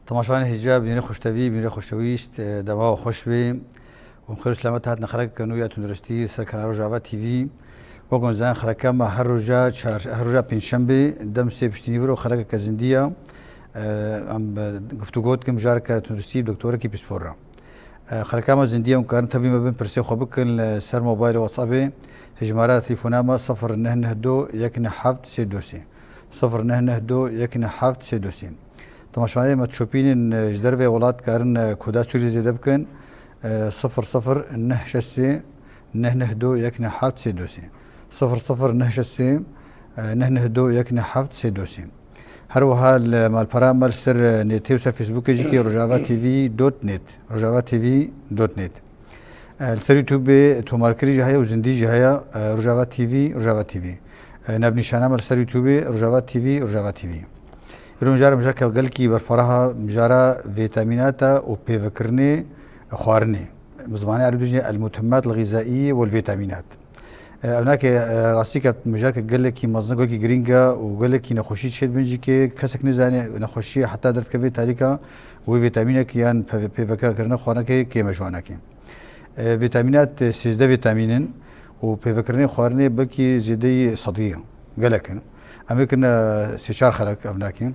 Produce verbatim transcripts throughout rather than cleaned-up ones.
Temaşevanê hêja, bînerê xweştevî, bînerê xweştewîst, e, dema we xweş bê. Hûn xêr û selamet hatin xelekeke nû ya tunduristî ser kanala Rojava T V. Wek hûn zanin xeleka me her roja çar, her roja pêncşembê dem sê piştî nîvro xelekeke zindî ya. E, em, e, guftûgo dikin mijareke tunduristî bi doktorekî pispor re. E, xeleka me zindî ye, hûn karin tevlî me bin, pirsê xwe bikin li ser mobaylê WhatsAppê. Hejmara telefona me sifir neh neh do yek neh heft sê do sê. Sifir neh neh do yek neh heft sê do sê. Temaşevanê me dişopînin, e, ji dervê welat karin, e, koda Sûriyê zêde bikin. E, sifir sifir neh şeş sê neh neh do yek neh heft sê do sê. Sifir sifir neh şeş sê neh neh do yek neh heft sê do sê. Her wiha li malpera me li ser, e, netê û ser Facebookê jî kê Rojava T V dot net. Rojava T V dot net. E, li ser YouTubeê tomarkirî jî heye û zindî jî heye, e, Rojava T V, Rojava T V. E, navnîşana me li ser YouTubeê Rojava T V, Rojava T V. Îro mijarê mijareke gelekî berfiraha, mijara vîtamînata û pêvekirinê xwarinê. Bi zimanê erebî dijî el mutemmat el xîzaî wel vîtamînat. E, ev nake, e, rastî ke mijareke gelekî mezin, gelekî girîng e û gelekî nexweşî çêdibin jî kê kesek nizane nexweşiyê heta derdikeve tarîka wê vîtamînek yan pe-, pêvekirina xwarinekê kêm e ji wanekê. E, vîtamînat, e, sêzdeh vîtamîn in û pêvekirinê xwarinê belkî zêdeyî sedî gelek in. Em ê kirine sê çar xelek ev nake.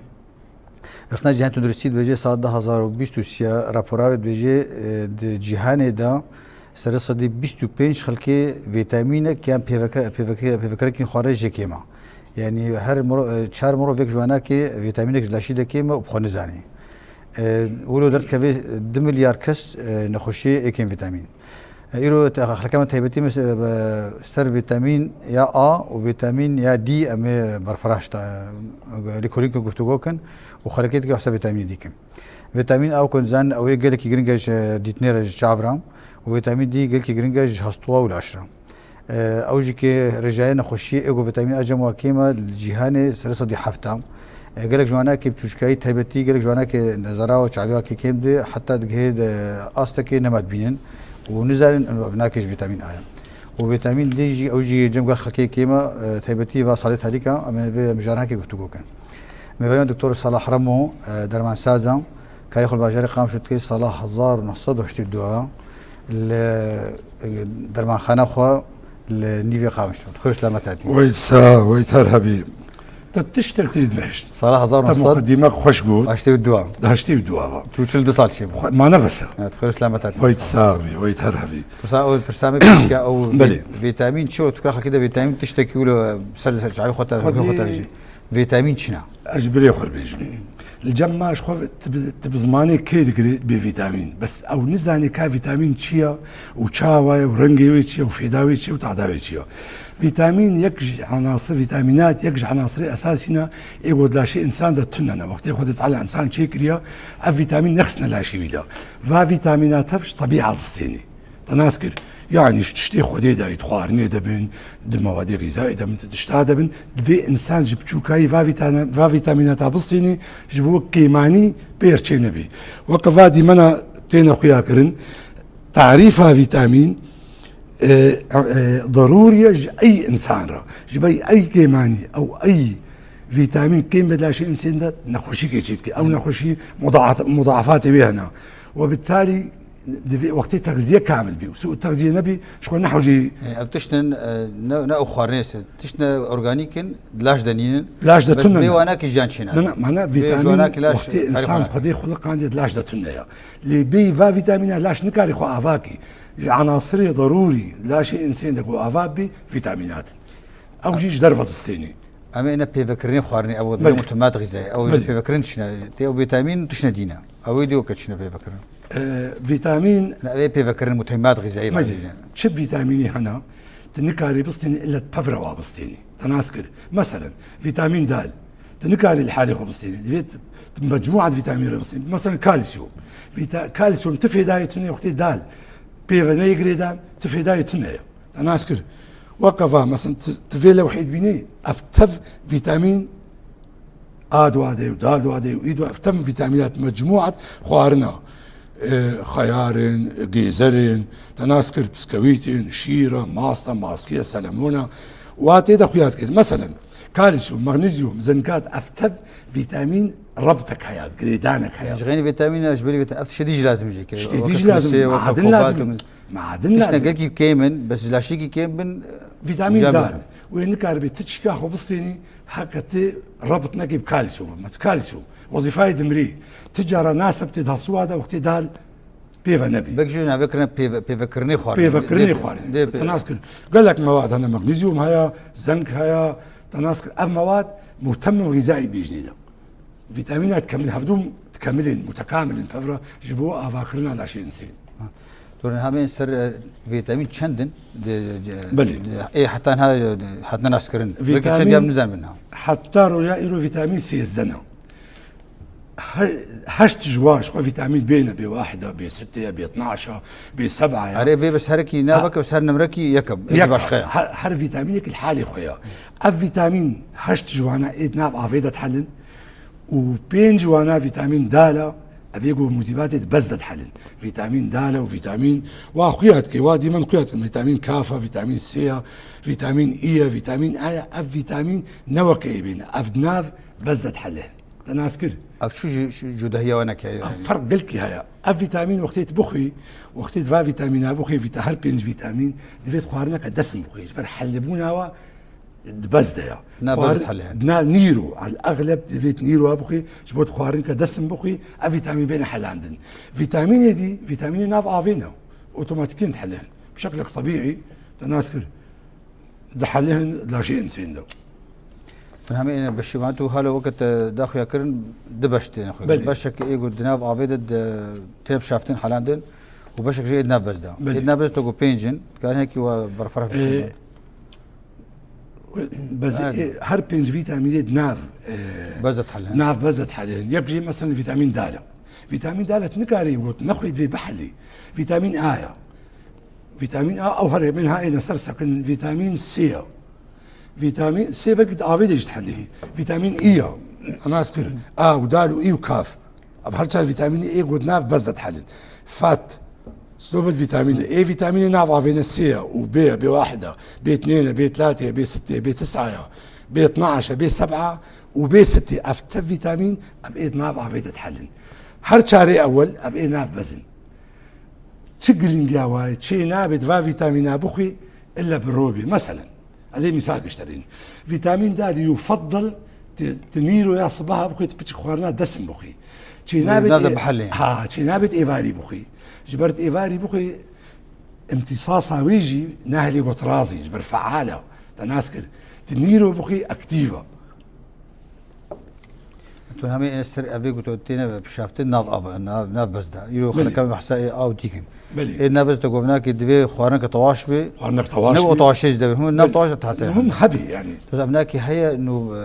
Rexna Cîhanê Tunduristî dibêje sala du hazar û bîst û sê rapora wê dibêje, e, di cîhanê de serê sedî bîst û pênc xelkê vîtamînek yan pêveke-, pêveke-, pêvekirekî xwarinê jê kêm e. Yanî her miro-, e, çar mirovek ji wanakê vîtamînek ji laşî de kêm e û bi xwe nizanî. E, wilo derdikeve du milyar kes, e, nexweşiyê ê kêm vîtamîn. E, îro te-, xelkê me taybetî me se-, be-, ser vîtamîn ya A û vîtamîn ya D em ê berfiraş ta, e, lêkolîn ku guftûgo kin û xelekê dike ser vîtamînê dî kin. Vîtamîn A ku zanin ew ê gelekî giring e ji dîtinê re ji çav re û vîtamîn D gelekî giring e ji hestûa û laş re. E, ew jî kê rêjayê nexweşiyê ê ku vîtamîn A cem wa kêm e li cîhanê serê sedî heft e. E, gelek ji wanakê bi çûçikayî taybetî, gelek ji wanakê nezara û çaviya kê kêm dê, heta digihê de astekê nema dibînin û nizanin ev nake ji vîtamîn A ye. Û vîtamîn D jî, ew jî cem gelek xelkê kêm e, e, taybetî va salê tarîka, em ê vê mijaranekê guftûgo kin. Mêvanê Doktor Salah Remo, e, dermansaz e, karê xwe li bajarê Qamişlo dike, sala hezar û neh sed û heştê û du li, e, dermanxana xwe li Nîvê Qamişlo. Xêr û selamet hatî. Wey sax, wey ter hebî. Te tiştek tê dinehişt. Sala hezar û neh sed. Te muqedîmek xweş got. Heştê û du. Heştê û du va. Çû çil du sal çêbû. Xwe-, ma ne bes e. Evet, xêr û selamet hatî. Wey sax bî, wey ter hebî. Pirsa, o pirsa me pêşke ew Belê. vî-, vîtamîn çi o? Tu ka xelkê de vîtamîn tiştekî wilo ser, ser çavê xwe te, Xwedî xwe te jî. Vîtamîn çi ne? Ez ji birê xwe bêjim. Li cem me ji xwe tu bi, tu bi zimanê kê digirê bê vîtamîn. Bes ew nizanê ka vîtamîn çi ye û çawa ye û rengê wê çi ye û fêda wê çi ye û tada wê çi ye. Vîtamîn yek ji enasir, vîtamînat yek ji enasirê esasî ne ê ku di laşê însan de tune ne. Wextê Xwedê Teala însan çêkiriye, ev vîtamîn nexistine laşê wî de. Va vîtamînat tev ji tebîa distênê. Te nas kir. Yanî ji tiştê Xwedê de, di xwarinê de bin, di mewadê xîzayê de bin, di tişta de bin, divê însan ji biçûkayî va vîtana-, va vîtamînata bistînî, ji bo kêmanî pê re çê nebî. Weke va dîmena têne xuya kirin, tarîfa vîtamîn, e, e, darûrî ye ji ey însan re. Ji ber ey kêmanî, ew ey vîtamîn kêm be laşê însên de nexweşîkê çê dike. Ew nexweşî mudaaf-, mudaafatê wê hene. Webitalî Divê wextê texziye kamil bî. Sû texziye nebî, ji xwe nehewcî. Yani, ev tiştin, e, ne, ne ew xwarinê se, tiştine organîk in, laş de nînin. Laş de tune ne. Bêwanakî jiyan çîne. Ne, ne, mana vîtamîn wextê însan xwedê xuliqandiye laş de tune ya. Lê bêyî va vîtamîna laş nikarî xwe ava kî. Ji enasirê darûrî laşê însên de ku ava bî, vîtamînat in. Ew jî ji derve distênî. Em ê ne pêvekirinê xwarinê, ew Belê. mutemat xîzayê. Ew Belê. pêvekirin tişne, tê ew vîtamîn tişne dîne. Ew ê diyo ke çine pêvekirin. E, vîtamîn Ne, ev ê pêvekirin mutemat xîzayê Mecîd, bacîne. Çi vîtamînî hene, tu nikarî bistênî, illa pevre wa bistênî. Te nas kir. Meselen, vîtamîn dal. Tu nikarî li halê xwe bistênî. Divê tu, tu mecmûa vîtamîn re bistênî. Meselen, kalsiyum. Vîta-, kalsiyum tu fêdayê tune wextê dal. Pêve neyê girêdan, tu fêdayê tune ye. Te nas kir. Weke va, mesela, tu, tu vê lewhê dibînî, ev tev vîtamîn A dua de û da dua de û î dua, ev tev vîtamînat mecmûat xwarina. E, xeyar in, gêzer in, te nas kir, piskewît in, şîr e, mast e, maskî ye, selemon e. Wa tê de xuya dikir. Meselen, Kalsiyum, magnezyum, zinkat, ev tev vîtamîn rabtek heye, girêdanek heye. Ji xeynî vîtamîn, ji ber vîta-, ev tiştê dî jî lazim jê kir. Tiştê dî jî lazim, madin lazim. Madin lazim. Tiştên gelkî kêm in, bes ji laşîkî kêm bin, vîtamîn D. Wê nikaribe ti çîka xwe bistênî, heke ti rabt nekî bi kalsiyum, me kalsiyum. Wezîfayê dimirî. Ti cara nasib tê dastûwa de wextê dal pê ve nebî. Belkî jî navê kirine pêve-, pêvekirinê xwarin. Pêvekirinê xwarin. Te nas kir. Gelek mewad hene, magnezyum heye, zenk heye, te nas kir. Ev mewad mutemim xîzayî bêjinê de. Vîtamîna dikemil, hevdû dikemilên, mutekamilin pevra ji bo avakirina laşê insên. Ha. Dorên hemên ser, e, vîtamîn çend in? De, de, Belê. De, ê heta niha, e, de, hatine naskirin. Belkî çend ya nizanin bin ha. Heta roja îro vîtamîn sêzdeh ne. He-, heşt ji wan ji xwe vîtamîn B ne, B wahid e, B sitê ye, B itnaş e, B seb'a ye. Erê, bê bes herekî navek e, her nimrekî yekem. Yek başka ye. Her, her vîtamînek li halê xwe ye. Ev vîtamîn heşt ji wana ê di nav avê de dihelin û pênc ji wana vîtamîn D e, ev ê ku muzîbatê di bez de dihelin. Vîtamîn D e û vîtamîn wa xuya dike, wa dîmen xuya dikin. Vîtamîn K e, vîtamîn C ye, vîtamîn E ye, vîtamîn A ye. Ev vîtamîn ne weke ê bêne. Ev di nav bez de dihele. Te nas kir. Ev şu ju-, şu cudahiya we neke yani. Ev ferq gelkî heye. Ev vîtamîn wextê tu bixwî, wextê tu va vîtamîna bixwî, vîta-, her pênc vîtamîn divê tu xwarineke desm bixwî. Ji ber helibûna we di bez de ya. Na bez Xwar-, dihele yani. Na nîro, el exleb divê tu nîro bixwî, ji bo tu xwarineke desm bixwî, ev vîtamîn bêne helandin. Vîtamînê dî, vîtamînê nav avê ne. Otomatîkên dihele. Bi şeklek tebîî, te nas kir. Dihelihin laşê insên de. Min hemî êne beşî van tu hala weke te daxuya kirin, di beş têne xwe. Belê. Beşek ê ku di nav avê de, de têne bişaftin, helandin û beşek jî ê di nav bez de. Belê. Ê di nav bez de ku pênc in, dikarin hekî we berferh bişînin. Bez, ê, her pênc vîtamînê di nav, e, Bez de dihelin. Nav bez de dihelin. Yek jî mesela vîtamîn D e. Vîtamîn D e tu nikarî got, nexwî divê bihelî. Vîtamîn A ye. Vîtamîn A, ew herê min ha êne ser sekin, vîtamîn C ye. Vîtamîn C belkî di avê de jî dihelî. Vîtamîn E ye. Nas kir. A û dal û î û kaf. Ev her çar vîtamînê ê ku di nav bez de dihelin. Fat. Silo min vîtamîn e. Ê vîtamînê nav avê ne C ye û B ye, B wahid e. B itnên e, B tlatê ye, B sitê ye, B tis'a ye. B itnaş e, B seb'a û B sitê. Ev tev vîtamîn, ev ê di nav avê de dihelin. Her çarê ewel, ev ê nav bezin. Çi giringiya wayê, çê nabê tu va vîtamîna bixwî, illa bi robî. Meselen, ez ê mîsal gişterîn. Vîtamîn D yufeddil, ti, ti nîro ya sibaha bixwî, ti piçik xwarina desm bixwî. Çê nabê Navê te-, bihelê. Ha, çê nabê tu êvarî bixwî. Ji ber tu êvarî bixwî, imtîsasa wê jî nahelî got razî, ji ber feal e. Te nas kir. Ti nîro bixwî, aktîv e. Tu hemê ê ser evê ku tu têne ve pişaftin nav av, nav, nav bez de. Îro Belê. Xeleka behsa ê aw dîkin. Belê. Ê nav bez de govna ki divê xwarineke tewaş be. Xwarinek tewaş Ne o be. tewaşê jî de be. Hûn nav Belê. tewaş de tate. Hûn hebî yani. Tu zevna ki heye nu, e,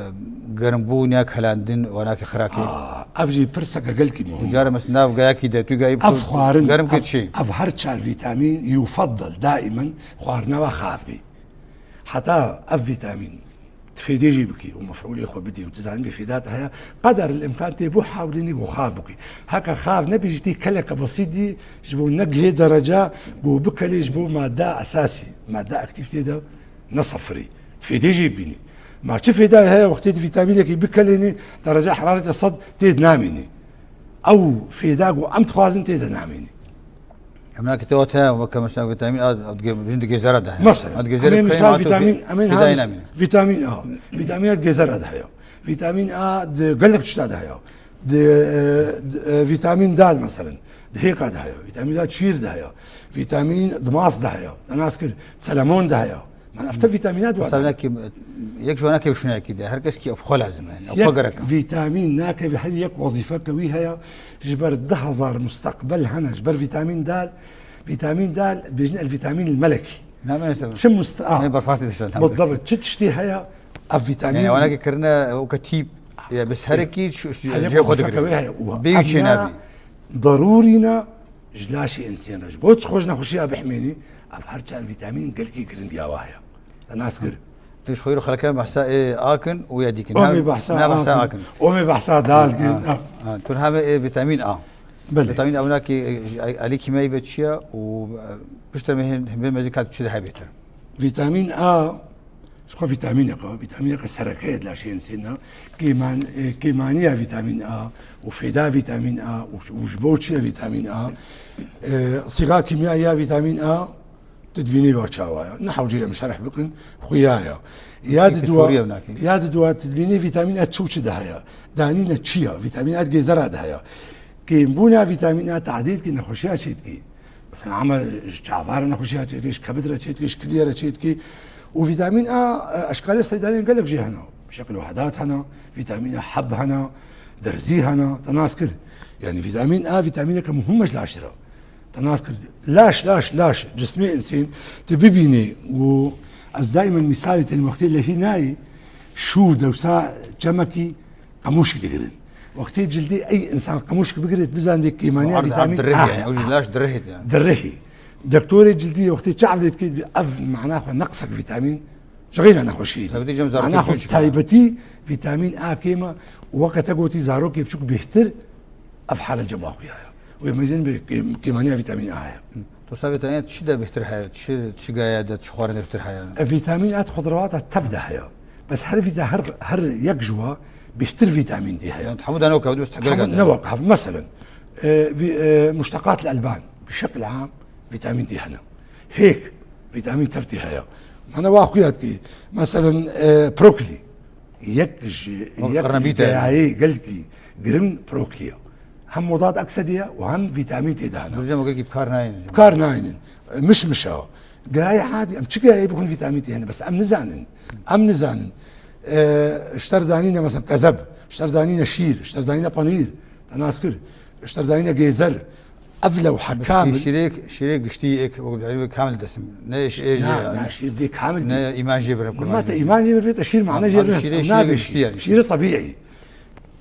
gerimbûn ya helandin, wana ki xiraki. Aa, ev jî pirseke gelkî muhim. Jare mesela nav gayakî de, tu gayî Ev xwarin, gerim ev, ki çi? Ev her çar vîtamîn yufaddal daimen xwarina ve xav be. Heta ev vîtamîn tu fêdê jî bikî û mefûlê xwe bidî û tu zanî fêda te heye, qeder el îmkan tê bo hewlînî ku xav bikî. Heke xav nebî jî tê keleke besît dî ji bo ne gihê dereca ku bikelê ji bo madda esasî, madda aktîf tê de ne sifirî. Tu fêdê jî bibînî. Ma çi fêda heye wextê tu vîtamînekî bikelênî dereca heraretê sed tê de namînî. Ew fêda ku em dixwazin tê de namînî. Em nake te wate, weke mesela vîtamîn A, ev di gê-, bijin di gêzera de heye. Mesela, Ev di gêzerê em ê kayê misal ma tu vîtamîn, fî-, em ê fîdayê ha mis-, namîne. vîtamîn A. Vîtamîn A di gêzera de heye. Vîtamîn A di gelek tişta de heye. Di, e, di, e, vîtamîn D mesela. Di hêka de heye. Vîtamîn D çîr de heye. Vîtamîn di mas de heye. Te nas kir, selemon de heye. Man, ev te vîtamîna dua Mesela dane. Ki, yek ji wana kevşûnayekî de, her kes ki ev xwe lazim e, yani, ev Yek xwe gerek e. vîtamîn nake, her yek wezîfeke wî heye, ji ber du hezar musteqbel hene, ji ber vîtamîn D, vîtamîn D, bêjin el vîtamîn el melekî. Ne, ben işte, Çi muste-, ah, ne, ber Farsî de işte, Bidebit, çi tiştê heye, ev vîtamîn Yani, wana ki kirine, o ke tîp, ya, biz her ki şu, şu, Her yek jê xwe wezîfeke digire. wî heye. Û Bê ev çê ne nabî. Derûrî ne, Ji laşê insên re ji bo tu xwe ji nexweşiya bihmênî, ev her çar vîtamîn gelkî giringiya we heye. Te nas kir. Tu ji xwe îro xeleke behsa ê A kin û ya dî kin. Omê Ne, behsa ne A behsa kin. A kin. Omê behsa dal kin. Ha, ha, tu hemê ê vîtamîn A. Belê. Vîtamîn A wina ki, e, ji alî kîmyayî ve çi ye û, e, piştre me hên, hemê mezî kat çi de hebê tu. Vîtamîn A Ji xwe vîtamînek e, vîtamîneke sereke ye di laşê insêna. Kêman-, e, kêmaniya vîtamîn A û fêda vîtamîn A û, û ji bo çi ye vîtamîn A? E, sîxa kîmyayî ya vîtamîn A, tu dibînî ba çawa ye. Ne hewce em şerh bikin, xuya ye. Ya di duwa, ya di duwa tu dibînî vîtamîn A çi û çi de heye. Danîne çi ye? Vîtamîn A di gêzera de heye. Kêmbûna vîtamîn A tehdîdkî nexweşiya çêdikî. Mesela, ama ji çava re nexweşiya çêdikî, ji kebid re çêdikî, ji kiliyê re çêdikî. Û vîtamîn A, e, eşkalê seydanên gelek jê hene. Şekil wehedat hene, vîtamîna heb hene, derzî hene, te nas kir. Yani vîtamîn A, vîtamîneke muhim e ji laşê re. Te nas kir. Laş, laş, laş, cismê insên, tu bibînî û ez daimen mîsalê tên wextê lehî nayî, şû dewsa çemekî qemûşk digirin. Wextê cildê ey insan qemûşk bigirêt, bizanê kêmaniya vîtamîn A heye. Ew jî laş dirihêt yani. Dirihî. Doktorê cildî wextê çav lê dikê, dibê ev mana xwe neqsek vîtamîn, ji xeyna nexweşiyê. Tabii, diyeceğim, zarokê mana xwe çocuk. Taybetî vîtamîn A kêm e û weke te gotî zarokê biçûk bêhtir ev hale cem xuya ye. Wê mezin bi kêm-, kêmaniya vîtamîn A heye. Dosta vîtamîn A çi de bêhtir heye? Çi, çi gaye de, çi xwarin de bêhtir heye? E, vîtamîn A di xudrawata tev de heye. Bes her vîta-, her, her yek ji wa bêhtir vîtamîn D heye. Yani hemû de ne wek ew, dost, gelek de. Hemû ne wek ew. Meselen, e, vî-, e, muşteqat el-elban, bi şekil am, vîtamîn D hene. Hêk, vîtamîn tev tê heye. Mana wa xuya dikî. Meselen, e, brokoli. Yek ji, yek ji geyayê gelkî girin brokoli ye. Hem modad eksedî ye û hem vîtamîn tê de hene. Durcem gelkî bi kar nayên. Bi kar nayên. E, mişmiş e. Geyayê hadî, em çi geyayê bixwin vîtamîn tê hene, bes em nizanin. Em nizanin. E, ji te re danîne, mesela, kezeb, ji te re danîne şîr, ji te re danîne panîr, te nas kir, ji te re danîne gêzer, Ev lewha kamil. Şîrê, şîrê giştî êk, wek dibêjin, kamil desim. Ne êş ê jê. Na, na, şîr vê kamil bî. Ne îman jê birim. Ma te îman jê birim, te şîr mane jê birim. Şîrê, şîrê giştî yani. Şîrê tebîî.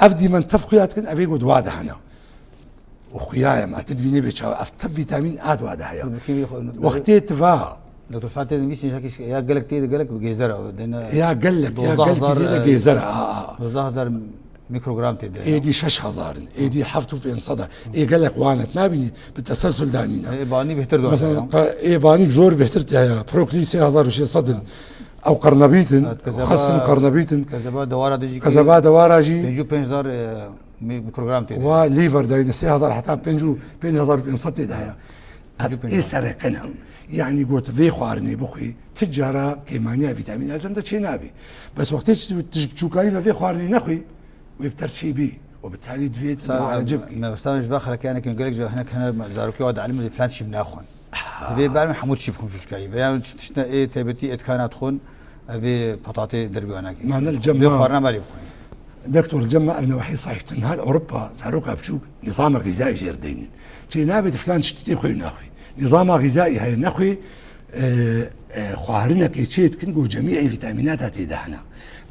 Ev dîmen tev xuya dikin, ev ê got wa de hene. Û xuya ye, ma tu dibînê bê çawa, ev tev vîtamîn A di wa de heye. Wextê tu va. Doktor Saad tê de nivîsî, ya gelek tê de gelek bi gêzer e. Ya gelek, ya gelek zêde gêzer e. A, a. Dozdeh hezar mikrogram tê de. Êdî şeş hezar in, êdî heft û pênc sed e. Ê gelek wan e, tu nabînî bi teselsul danîne. Ê banî bêhtir dane. Mesela, ê banî zor bêhtir tê ya. Brokoli sê hezar û şeş sed in. Ew qernebît in, xas in qernebît in. Kezeba dewara dijî. Kezeba dewara jî. Pêncî û pênc hezar, e, mi-, mikrogram tê de. Wa lîver dayîne sê hezar heta pêncî û pênc hezar û pênc sed tê de heye. Ev ê sereke ne. Yani got vê xwarinê bixwî, tu cara kêmaniya vîtamîn A cem de çê nabî. Bes wextê tu ji biçûkayî ve vê xwarinê nexwî, wê bi ter çê bî û bi talî divê tu mualece bikî. Me wisa ji va xeleke, yani gelek cihê hinek hene zarokê wa dielîmin filan tişt naxwin. Divê bermin hemû tişt bixwin çûçkayî. Veya tiştine ê taybetî êtkana dixwin, ev ê petatê derbî wana kî. Mane li cem ma. Vê xwarina me lê bixwin. Doktor, li cem me ev newahî sahîh tune. Li Ewropa zaroka biçûk nizama xîzayî jê re deynin. Çê nabe tu filan tiştî tê xwê naxwî. Nizama xîzayî heye nexwê, e, e, xwarinekê çê dikin ku cemî ê vîtamînata tê de hene.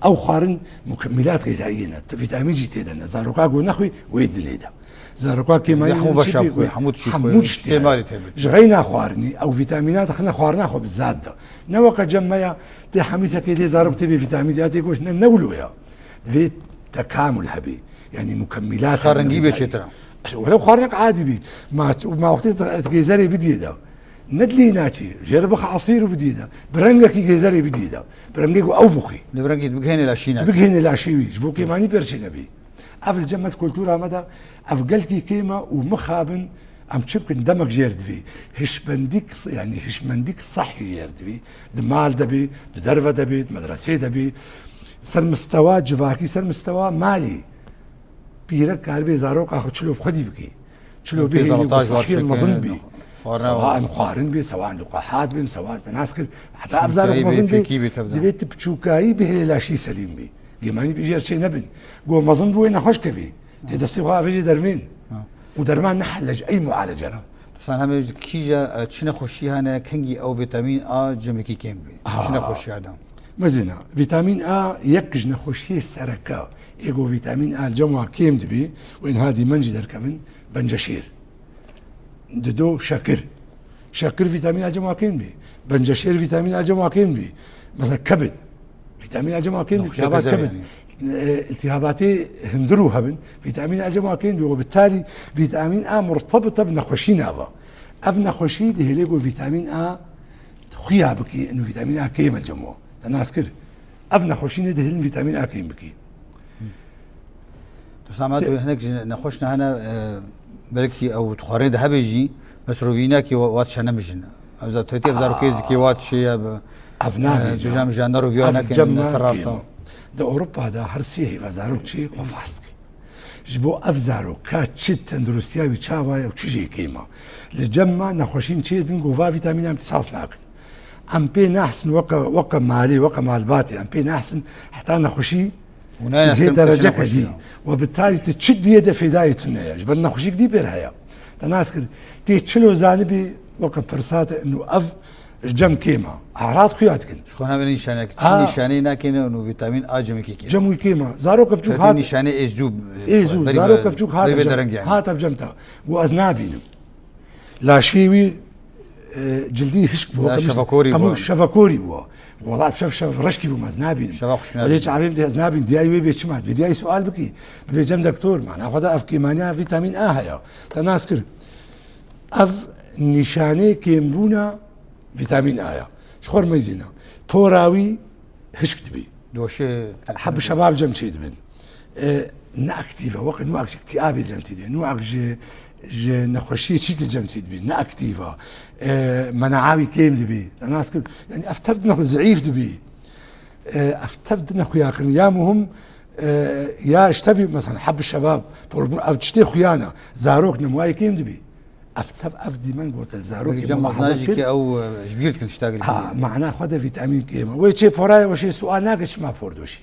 Ew xwarin mukemmilat xîzayî ne. Vîtamîn jî tê de ne. Zaroka ku nexwî wê dinê de. Zaroka kêmayî hemû beşa xwe, hemû tiştê xwe, hemû tiştê xwe. Ji xeyna xwarinî, ew vîtamînat dixine xwarina xwe bi zad de. Ne weke cem me ya, tê hemîsekê lê zarok tê bê vîtamîn ya tê goş, ne, ne wilo ya. Divê tekamul hebê. Yani mukemmilat. Xwe rengî bê çêtir e. Welew xwarinek adî bî. Ma, ma wextê tu, tu gêzerê bidiyê de. Ne dilî naçî. Jê re bix esîr û bidiyê de. Bi rengekî gêzerê bidiyê de. Bi rengê ku ew bixwî. Li bi rengî bigihêne laşî. Tu bigihêne laşî wî. Ji bo kêmanî pêr çê nebî. Ev li cem me di kultura me de, ev gelkî kêm e û mixabin em çi bikin, demek jêr divî. Hişmendîk, yani hişmendîk sehî jêr divî. Di mal de bî, di derve de bî, di medresê de bî. Ser mistewa civakî, ser mistewa malî. Pîrek karibê zaroka xwe çilo bi xwedî bikî. Çilo bihêlî ku sehî mezin bî. Sewa in xwarin bî, sewa in luqahat bin, sewa in te nas kir. Heta ev zarok mezin bî, divê tu biçûkayî bihêlê laşî selîm bî. Gêmanî bi jêr çê nebin. Go mezin bû wê nexweş kevî. Tê destê xwe avêjê dermên. Û derman ne helec, ey mualece ne. Dosan hemê kîja, e, çi nexweşî hene, kengî ew vîtamîn A cemekî kêm bî. Çi nexweşî hene. Mezîna, vîtamîn A yek ji nexweşiyê sereke. Ê go vîtamîn A li cem wa kêm dibî û ên ha dîmen jî derkevin, benceşêr. Dido şekir. Şekir vîtamîn A cem wa kêm bî. Benceşêr vîtamîn A cem wa kêm bî. Mesela kebid. Vîtamîn A cem wa kêm bî. Nexweşiya iltihabat kebid. E, iltihabatê hundirû hebin. Vîtamîn A cem wa kêm bî. Û bi talî vîtamîn A murtebit e bi nexweşî nava. Ev nexweşî dihêlê ku vîtamîn A xuya bikî, inu vîtamîn A kêm e cem wa. Te nas kir. Ev nexweşî nêdihêlin vîtamîn A kêm bikî. Dostan, me tu hinek ji nexweş nehene, e, belkî ew xwarinê de hebe jî, mesrovînakî wa-, wat şe nemijin. Ev zat tevtî ev zarokê zikê wat şe ya bi, ev navê e, cejam jandar û viya ev nekin, cem ne ser rast kêm. Di Ewropa de her sê heyva zarok çê xwe fas dike. Ji bo ev zarok ka çi tenduristiya wî çawa ye û çi jê kêm e. Li cem me nexweşîn çê dibin ku va vîtamîn em îhsas nakin. Em pê nehsin weke, weke malê, weke malbatê, em pê nehsin heta nexweşî Hûn nayên hê estem dereceke keşî dî. Nexweşî ya. We bi tarî tu çi diyê de fêdayê tune ye. Ji ber nexweşîk dî pêr heye. Te nas kir, tê çilo zanibî weke pirsate û ev cem kêm e. E'rad xuya dikin. Ji xwe navê nîşanek, çi Ha. nîşaneyê nakêne û vîtamîn A cemekê kêm. Cem wî kêm e. Zarok biçûk Fetê hat. nîşanê ê zû, Ê zû, berî zarok me biçûk hate berî cem. dereng yani. Hate cem te. Û ez nabînim. Laşê wî, e, cildî hişk bû. La Qemîs-, şevekorî qemîs bû. Şevekorî bû. Wela şev şev reşkî bû, ez nabînim. Şeva xuşk Wê nabînim. çavêm de ez nabînim. Diyayî wê bê çima? Vê diyayî sual bikî. Bibê cem doktor. Mana xwe de ev kêmaniya vîtamîn A heye. Te nas kir. Ev nîşanê kêmbûna vîtamîn A ya. Ji xwe re meyzîne. Pora wî hişk dibî. Doşê Heb şebab cem çê dibin. E, ne aktîf e, wek nûak ji îktîabê cem tê dibin. Nûak ji, ji nexweşiyê çîkil cem tê dibin. Ne aktîf e. E, menaa wî kêm dibî. Te nas kir. Yani ev tev nexwe zeîf dibî. E, ev tev dine xuya kirin. Ya muhim, e, ya ji tevî, mesela, heb şebab, porbûn, ev tiştê xuya ne. Zarok nemwayê kêm dibî. Ev tev, ev dîmen gote li zarokê Belkî cem mulahaza mezna jî kir. Ke ew, e, ji bîr dikin tişta girî. Ha, mana xwe de vîtamîn kêm e. Wê çê porayê weşê sual nake çima por doşî.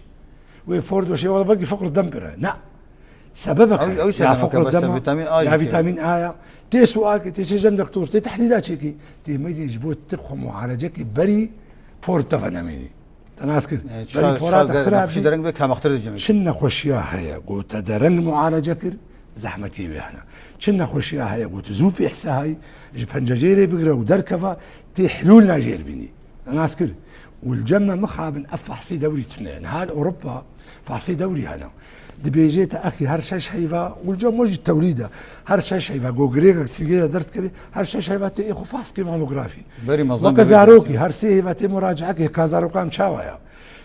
Wê por doşê wala belkî fiqr dem pir e. Na. Sebebek Ew, ew ya sebebek e, fiqr bes dem e, vîtamîn A ya jî vîtamîn A ya. Tê sual ke, tê çê cem doktor, tê tehlîla çêkî. Tê meyzê ji bo ti xwe muarecekî berî por te ve nemînî. Te nas kir. E, Berî çiqa, pora çiqa te de, xirab nexşî bî. Dereng bê ka mextir dicemê. Çi nexweşiya heye, ku te dereng muarece kir, zehmetiyê wê hene. Çi nexweşiya heye, ku tu zû pê hise hay, ji pencecêrê bigire û derkeva, tê hilûl najêr bînî. Te nas kir. Û li cem me mixabin ev fehsî dewrî tune. Niha li Ewropa fehsî dewrî hene. Dibêje te exî her şeş heyva, û li cem we jî tewlî de. Her şeş heyva, go girêkek sîngê de derdikeve, her şeş heyva tê ê xwe fehs kê mamografî. Berî mezin Weke bibê zarokî, diyasî. Her sê heyva tê muracaeke ka zarokan çawa ya.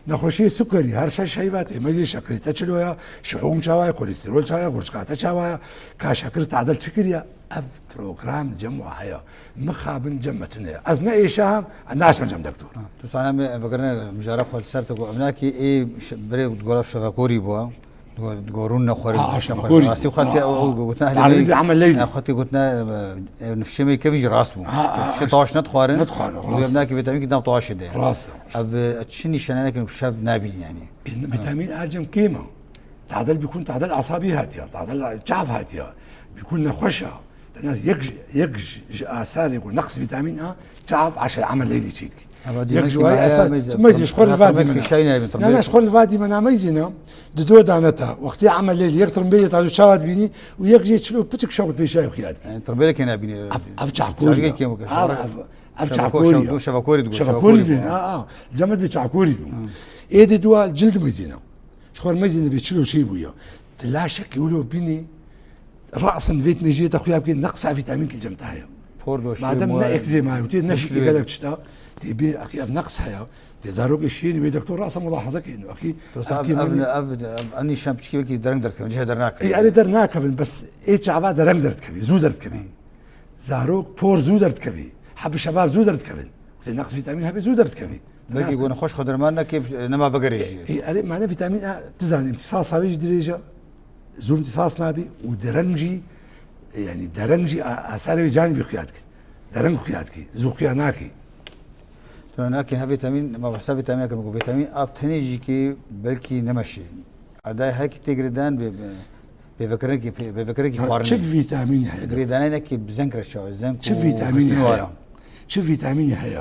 Nexweşiyê sukerî, her şeş heyva tê meyzê şekerê te çilo ya, şihûm çawa ya, kolestîrol çawa ya, xurçka te çawa ya, ka şekir tadil çi kiriya, ev program cem wa heye. Mixabin cem me tune ye. Ez ne êşa hem, ez naçme cem doktor. Ha, tu sana me vekirine mijara xwe li ser te ku ev nakî ê ş-, birê gola şevekorî bû. Digo-, digo rûn nexwerin, Ha, rûn şevekorî. nexwerin. Rastî xwe tê Ha, ew, ha. ew gotina Arî helê me, di emel leyli. Xwe tê gotina, e, e, nifşê me kevî jî rast bû. Ha, ha, Tiştê ha. taş nedixwarin. Nedixwarin, Û rast. Ev nakî vîtamîn ki nav taş de. Rast. Ev, e, çi nîşane nekin ku şev nabîn yani. E, vîtamîn A cem kêm e. Tadil bikun, tadil asabî hatiya, tadil çav hatiya. Bikun nexweş e. Te nas yek, yek ji, ji asarê ku neqs vîtamîn A, çav aşa emel leyli çî dikî. Ama Yek demek ji ki wayî maya esas, meyze, meyze, ji xwe li va dîmena. Kişayî nayê, Ne, ne, ji xwe li va dîmena meyzî ne. Di do dane te. Wextê emel leyli, yek trimbilê ta çawa dibînî û yek jê çilo piçik şewt pêşayê xuya dikî. Yani, trimbilê kê nabînî. Ev, ev çavkorî Çavgê ye. kêm bike, Ev, şevak-, ev, ev Şevak-, çavkorî ye. şevak-, şevakorî digo, Çavkorî şevakorî bî, digo. a, a. Cem me dibê çavkorî bû. Hı. Ê di dua cild meyzî ne. Ji xwe meyzî ne bê çilo çê bûye. Di laşekî wilo bînî Rasin vê mêjiyê te xuya bikî, neqsa vîtamîn ki cem te heye. Por doşî Madem ne ekzema ye, tê ne Pişkî şikî wê. gelek çita, tê bê, akî ev neqs heye. Tê zarokê şiyênî wê doktor rasa mulahaza kî, akî Dosta ev ev, kî ev, mani ev, ev, ev nîşan piçkî wekî dereng derkevin, cihê dernakevin. Ê, erê dernakevin, bes ê çava dereng derdikevî, zû derdikevî. Zarok por zû derdikevî. Heb şebab zû derdikevin. Tê neqs vîtamîn hebê zû derdikevî. Belkî Nas- ku nexweş xwe derman neke, nema vegerê jî. Ê, ê, erê, mane vîtamîn A, tu zanî, îmtîsas havê jî dirêj e. Zû îmtîsas nabî û dereng jî, e, yanî dereng jî a-, asarê wê canî bê xuya dike. Dereng xuya dike. Zû xuya nake. Tu nake ha vîtamîn, ma behsa vîtamîn nekirin ku vîtamîn A bi tenê jî ki belkî nemeşe. Edayê hekî tê girêdan bê, bê, bêvekirinekî, bê, bêvekirinekî Ha, xwarinê. Çi vîtamînî heye? Girêdanê neke bi zeng re şawe, zeng Çi û vîtamînî husnû heye? wara. Çi vîtamînî heye?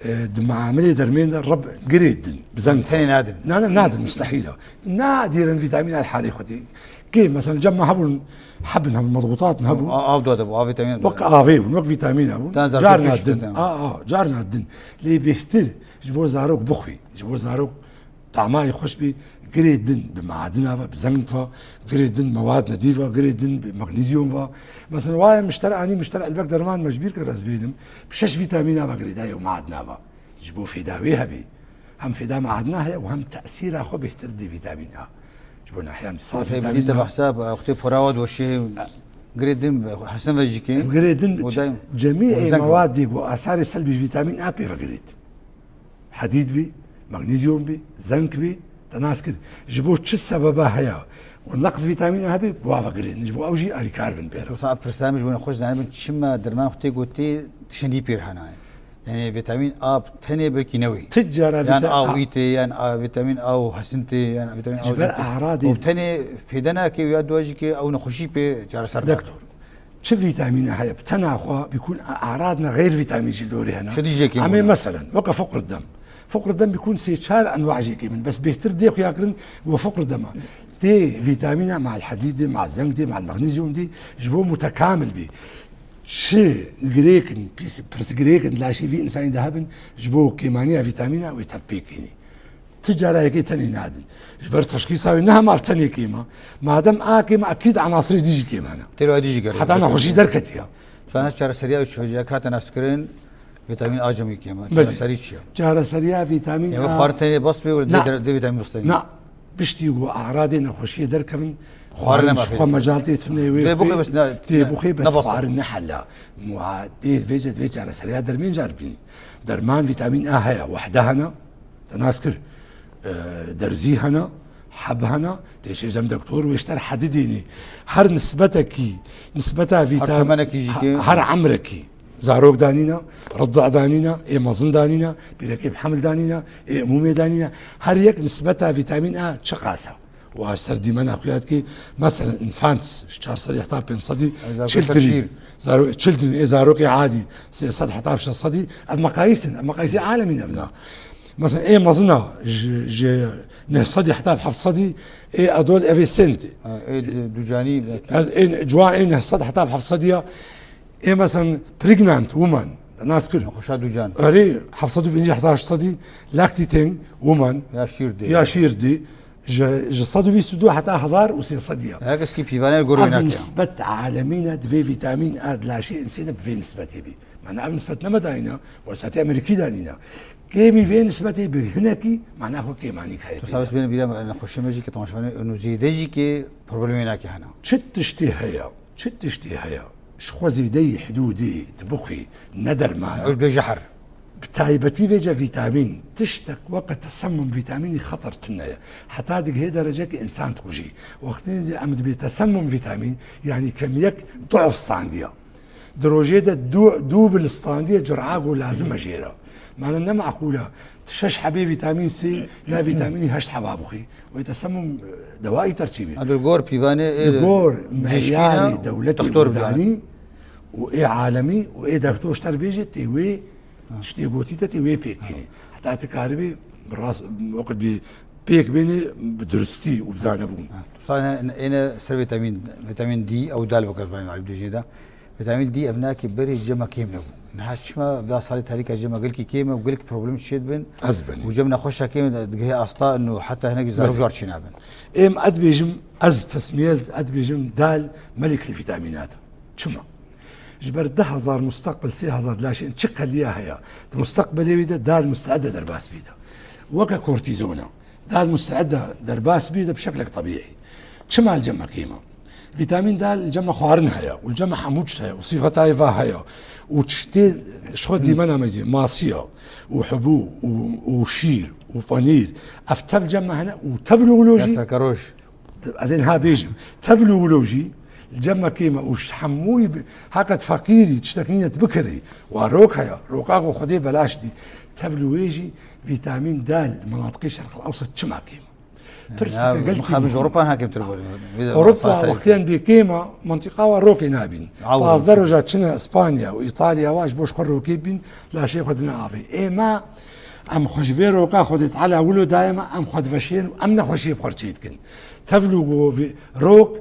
E, di maamilê dermên de reb girê din, bi zeng Tenê nadin. Na, na, nadin, mustehîl e. Nadîren vîtamîn el halê xwe tê. Kê, mesela, cem me hebûn, hebin hebûn, medxûtat hebûn. A-, av dade bû, av vîtamîn Wek dade. avê bûn, wek vîtamîn hebûn. Tan zarok Carna pişt din. dide. A, a, carna din. Lê bêhtir ji bo zarok bixwî. Ji bo zarok Tamayê xweş bî, girê din bi madina ve, bi zeng ve, girê din mewad nedî ve, girê din bi magnezyum ve. Mesela, waye mişter anî, mişter elbek derman me ji bîr kir ez bênim. Bi şeş vîtamîna ve girêdayê û madina ve. Ji bo fêda wê hebî. Hem fêda meadina heye û hem tesîra xwe bêhtir dê vîtamîn A. Ji bo nahiyan saz Hê vîtamîn bidîte A. behsa, wextê porawa doşê, girê din, hesin ve jî ke. Girê din O dayim, cemî o ê zenk mewadê ku asarê selbî ji vîtamîn A pê ve girêt. Hedîd bî, magnezyum bî, zenk bî, te nas kir. Ji bo çi sebeba heye û neqs vîtamîn A hebe, bi wa ve girêdin. Ji bo ew jî alîkar bin pê re. Wisa pirsa min ji bo xweş zanibin, çima derman xwe tê gotê tişindî pêr hene. Yani vîtamîn A tenê belkî ne wê. Ti cara Yan vîta-, A û A. E tê, yan A, vîtamîn A û hesin tê, yan vîtamîn A Ji û ber zinc tê. E'radê O tenê fêde nake û ya dua jî ke ew nexweşî pê çareser nake. Doktor. Çi vîtamîne heye? Bi tena xwe bikûn e'rad ne xeyr vîtamîn jî dorê hene. Çi dî jê kêm Em ê bûne? Meselen, weke fiqr dem. Fiqr dem bikûn sê çar enwa jê kêm in. Bes bêhtir dê xuya kirin we fiqr dema. Tê vîtamîna mal hedîdê, mal zengdê, mal magnezyumdê ji bo mutekamil bî. Çi girêkin, pis, pirsgirêkin laşê vî insanî de hebin, ji bo kêmaniya vîtamîna wê tev pê kênî. Ti cara yekê tenê nadin. Ji ber teşxîsa wê ne hema tenê kêm e. Madem A kêm e, ekîd enasirê dî jî kêm hene. Têlo dî jî gerek. Heta nexweşî derketiye. Sana çareseriya wî çi hocaya kate naskirin, vîtamîn A cemî kêm e. Belê. Çareseriya çi ye? Çareseriya vîtamîn Ê, A. Xwarin tenê bas bê, wele Na. dê, dê vîtamîn bas tenê. Na. Piştî ku aradê nexweşiyê derkevin, Xwarin xwarin nema ji xwe fêr. mecal tê tune wê Dê bixwe bê, bes ne, tê ne, bixwe bes ne bas. Xwarin ne hela. Muha-, dê vêce, vê çareseriya dermên car bînî. Derman vîtamîn A heye, wehde hene. Te nas kir, e, derzî hene, heb hene, tê şêcem doktor wê ji te re hedî dênî. Her nisbetekî, nisbeta vîtam-, temenekî jî ha-, ke- her emrekî. Zarok danîne, ridda danîne, ê mezin danîne, pîrekê bi hemil danîne, ê umûmê danîne. Her yek nisbeta vîtamîn A çiqas e. Û a ser dîmena xuya dikê, meselen, infants, ji çar sedî heta pênc sedî, Zarokê children, şîr. zaro-, children, ê zarokê adî, sê sed heta şeş sedî, ev meqayîs in, ev meqayîsê alemî ne bina. Mesela ê mezina ji, ji neh sedî heta heft sedî ê adolescent. Ha, ê du-, ducanî belkî. Ê, ê ciwan ê neh sed heta heft sedî ya. Ê mesela pregnant woman. Nas kir. Nexweşa ducan. Erê heft sed û pêncî heta heft sedî lactating woman. Ya şîr dê. Ya şîr dê. Ji, ji sed û bîst û du heta hezar û sê sed ya. Her kes ki pîvanê gor Ev wê nake. Nisbet alemî ne, divê vîtamîn A di laşê insê de bi vê nisbetê bî. Mana ev nisbet ne me dayîne, wesatê Amerîkî danîne. Kêmî vê nisbetê bi hinekî mana xwe kêmanî heye. Tu sabes bêne bîra me, nexweşê me jî ke temaşevanê û zêde jî ke problemê nake hene. Çi tiştê heye, çi tiştê heye, ji xwe zêdeyî hidûdê tu bixwî, ne derman e. Ew bê jehr. Bi taybetî vêce vîtamîn, tiştek weke tesemum vîtamînî xeter tune ye. Heta digihê derecek însan dikujî. Wextê em dibê tesemum vîtamîn, yanî kemiyek du'f standiye. Di rojê de du, du bil standiye cura ku lazim e jê re. Mane ne meqûl e. Tu şeş hebê vîtamîn C, ya vîtamînî heşt heba bixwî. Wê tesemum, e, dewaî terçî bî. Li gor pîvanê ê Li gor cîşkî ne, meyarê dewletê doktor bidanî û ê alemî û ê doktor ji te re bêje tê wê tiştê gotî te tê wê pêk kînî. Heta tu karibî bi rast, wekî bi pêk bênê bi durustî û bi zanebûn. Ha, tu sane êne ser vîtamîn, vîtamîn D, ew dal bi kesbanî malî dijê de. Vîtamîn D ev nake berê cema kêm nebû. Niha çima vê salê tarîka cema gelkî kêm e û gelkî problem çê dibin Ez benî. û cem nexweşa kêm e digihê asta û heta hinekî zarok Belê. jar çê nabin. Êm ez dibêjim, ez tesmiye, ez dibêjim dal melikil vîtamînat. Çima? Ji ber deh hezar mustaqbel sê hezar laşên çi qeliya heye. Di mustaqbelê wî de dal musteede derbas bî de. Weke kortîzona. Dal musteede derbas bî de bi şeklek tebîî. Çima li cem me kêm e? Vîtamîn dal li cem me xwarin heye û li cem me hemû tişt heye û sîfetayê va heye û tiştê ji xwe dîmena me jî masiya û hibû û, û şîr û penîr. Ev tev li cem me hene û tev li wilo Ya jî serkeroj. Ez ê niha bêjim. Tev li wilo jî li cem me kêm e û ji hemûyî bi-, heqet feqîrî tiştek nîne tu bikirî. Wa rok heye. Roka ku Xwedê belaş dî. Tev li wê jî vîtamîn D li minatiqê Şerq el Ewsat çima kêm e? Pirseke Ya, gelkî mixabin ji mihîm. Ewropa ha kêmtir bû. Ewropa wextiyên bê kêm e, mentiqa wa rokê nabîn. Awro. Pazdeh roja çine Îspanya û Îtalya wa ji bo ji xwe rokê bîn, laşê xwe dine avê. Ê me, em xwe ji vê roka Xwedê Teala wilo daye me, em xwe diveşêrin û em nexweşiyê bi xwe re çê dikin. Tevlû go vê rok,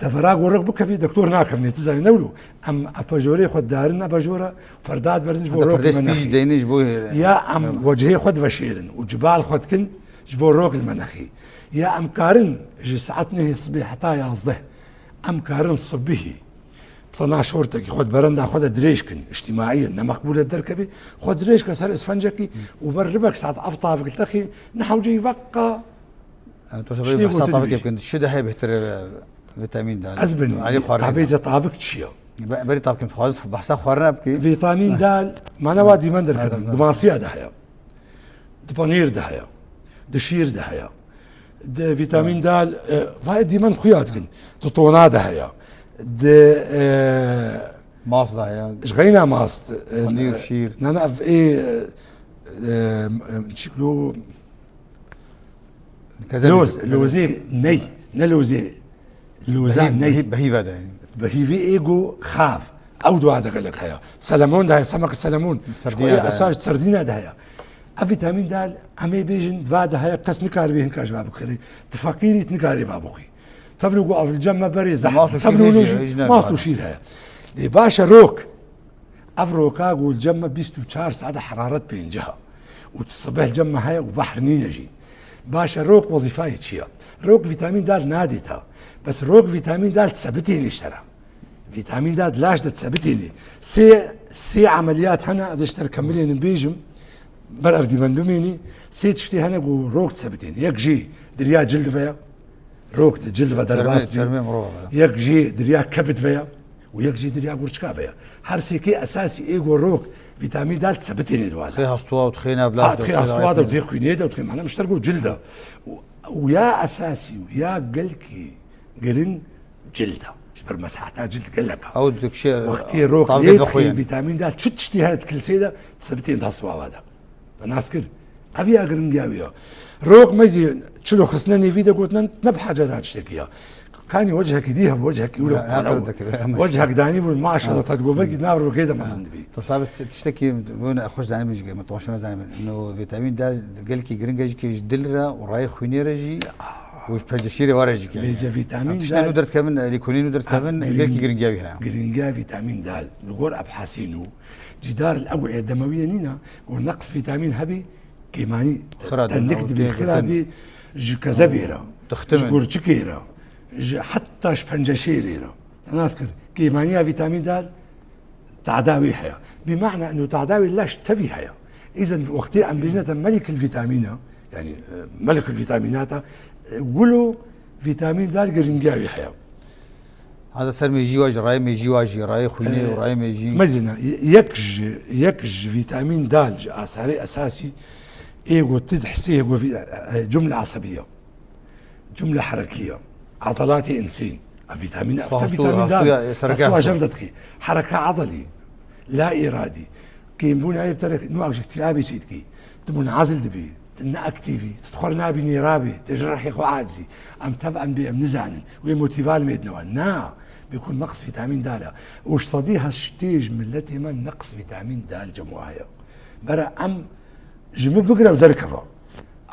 devera go rok bikevî, doktor nakevnê, tu zanî ne wilo. Em epejorê xwe darin epejora, perda diberin ji bo Heta rok perdê me spî jî nexî. Deynê ji bo, Ya em wecihê xwe diveşêrin û cibal xwe dikin ji bo rok li me nexî. Ya em karin ji saet nehê sibê heta yazdeh. Em karin sibihî bi Sana şortekî xwe di berenda xwe de dirêj kin, îctîmaî ye, ne meqbûl e derkevî, xwe dirêj ke ser isfencekî û ber ribek saet eft tavik li te xî, ne hewce yî veqa. Em, tu şebê Tiştê behsa gotin tavikê bêjî. Bikin. Çi de heye bêhtir, e, vitamin D? Ez bin, Alî xwarin. Abê ce tavik çi ye? Be-, berî tavikê dixwazim behsa xwarin bikin. Vitamin D, mane wa dîmen derketin, Hadi, di masiya de heye. Di panîr de heye. Di şîr de heye. Di vitamin D, e, vay dîmen xuya dikin. Di tona de heye. Di, e, Mast de heye. Ji xeyna mast. E, Panîr, şîr. Ne, ne, ev ê, e, e, çiklo, Kezebî, loz, kezebî. Lozê ney. Ne lozê. Loza Behî-, ney. Behî-, behîve de yani. Behîvî ê go xav. Ew dua de gelek heye. Selemon de heye, semek selemon. Serdîna de heye. Esas serdîna de heye. Ev vitamin D, em ê bêjin, va de heye, kes nikare bê hinka ji va bixwî. Tu feqîrî, tu nikarî va bixwî. Tevlû ku ev li cem me berê zehf. Mast û şîr hêjî, hêjî ne mast û şîr heye. Lê baş e rok. Ev roka ku li cem me bîst û çar saet heraret pêncî ha. Û tu sibeh li cem me heye û behr nîne jî. Baş e rok wezîfayê çi ye? Rok vitamin D nadê te. Bes rok vitamin D sebitênê ji te re. Vitamin D di laş de sebitênê. Sê, sê emeliyat hene, ez ji te re kemilênin bêjim. Ber ev dîmen bimênî. Sê tiştê hene ku rok sebitênê. Yek jî di riya cil de ye. Rok di cil ve derbas dibî. Çermê, çermê mirova ve. Yek jî di riya kebid ve ya û yek jî di riya gurçika ve ya. Her sêkê esasî ê go rok vîtamîn D sebitênê di wa de. Xê hastûa û xê navlaş Ha, de, xê xê hastûa de, û xê xwînê de, û xê, mane, mişter go cil de. Û, û ya esasî û ya gelkî giring cil de. Ji ber mesaheta cil gelek e. Ew dikşe, Wextê rok tavgê lê dixwîn. Dixî vîtamîn D çi tiştî heye di kilsê de, sebitên di hastûa ve de. Te nas kir. Ev ya giringiya wî ya. Rok me jî çilo xistine nêvî de gotin, ne bi haceta tiştekî ya. Kanî wechekî dî hev, wechekî wilo Ya, ya, qora. Tabii ki, ama Wechek danî bû, maşallah, te digot, belkî nav rokê de mezin dibî. Pirsa bi tiştekî wina xweş zanî min jî, min temaşe zanî min. No vîtamîn D gelkî giring e jî, kê ji dil re û rayê xwînê re jî û ji penceşîrê ware jî kê. Vêce vîtamîn Tiştên D nû derdikevin, lêkolîn nû derdikevin, Ha, giring-, gelkî giringiya wî heye. Giringiya vîtamîn D. Li gor ebhasî nû, cîdar el ew ê demewiyê nîne, ku neqs vîtamîn hebî, kêmanî Xira tendik dibî, dibî, xira dibî, ji kezebê re, Dixtimin. Ji gurçikê re, ji heta ji penceşêrê re. Te nas kir, kêmaniya vîtamîn D, tada wî heye. Bi mehna eno tada wî leş tevî heye. Îzen wextê em bêjine te melikil vîtamîn e, yani, e, melikil vîtamînat e, e, wilo vîtamîn D giringiya wî heye. Hada ser mêjî wa jî, rayê mêjî wa jî, rayê xwînê û Ee, rayê mêjî. Mezina, ye-, yek ji, yek ji vîtamîn D ji asarê esasî ê go tu dihsê ê go vî-, e, e, cumle asebiye. Cumle herekiye. Adalatê insîn. A vîtamîn, Xwe efte hastû, vîtamîn D. Hastûya sereke Hastûya hastû. Jev de dixî. Hereke adalî. La îradî. Kêmbûna yê bi te re nû ak ji îktîabê çê dikî. Tu munazil dibî. Tu ne aktîvî. Tu xwe nabînî rabî. Tu ji rihê xwe acizî. Em tev em bê em nizanin. Wê motîval mêdnewa. Na. Bê ku neqs vîtamîn D re. Û ji sedî heştê ji miletê me neqs vîtamîn D li cem wa heye. Bere em ji min bigire û derkeve.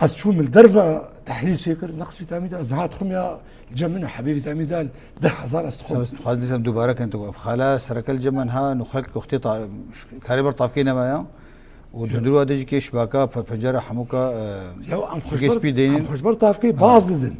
Ez çûm li derve tehlîl çêkir, neqs vîtamîn D, ez niha dixwim ya li cem min e, hebê vîtamîn D, deh hezar ez dixwim. Sen dixwazî dîsem dubare kin tu ev xala sereke li cem min ha, nu xelk wextê ta-, karê ber tavkê nema ya. Û di hundir wa de jî kê şibaka, pe-, pencera hemûka, e, Ya em şikê xweşber, spî deynin. Em xweşber tavkê Ha. baz didin.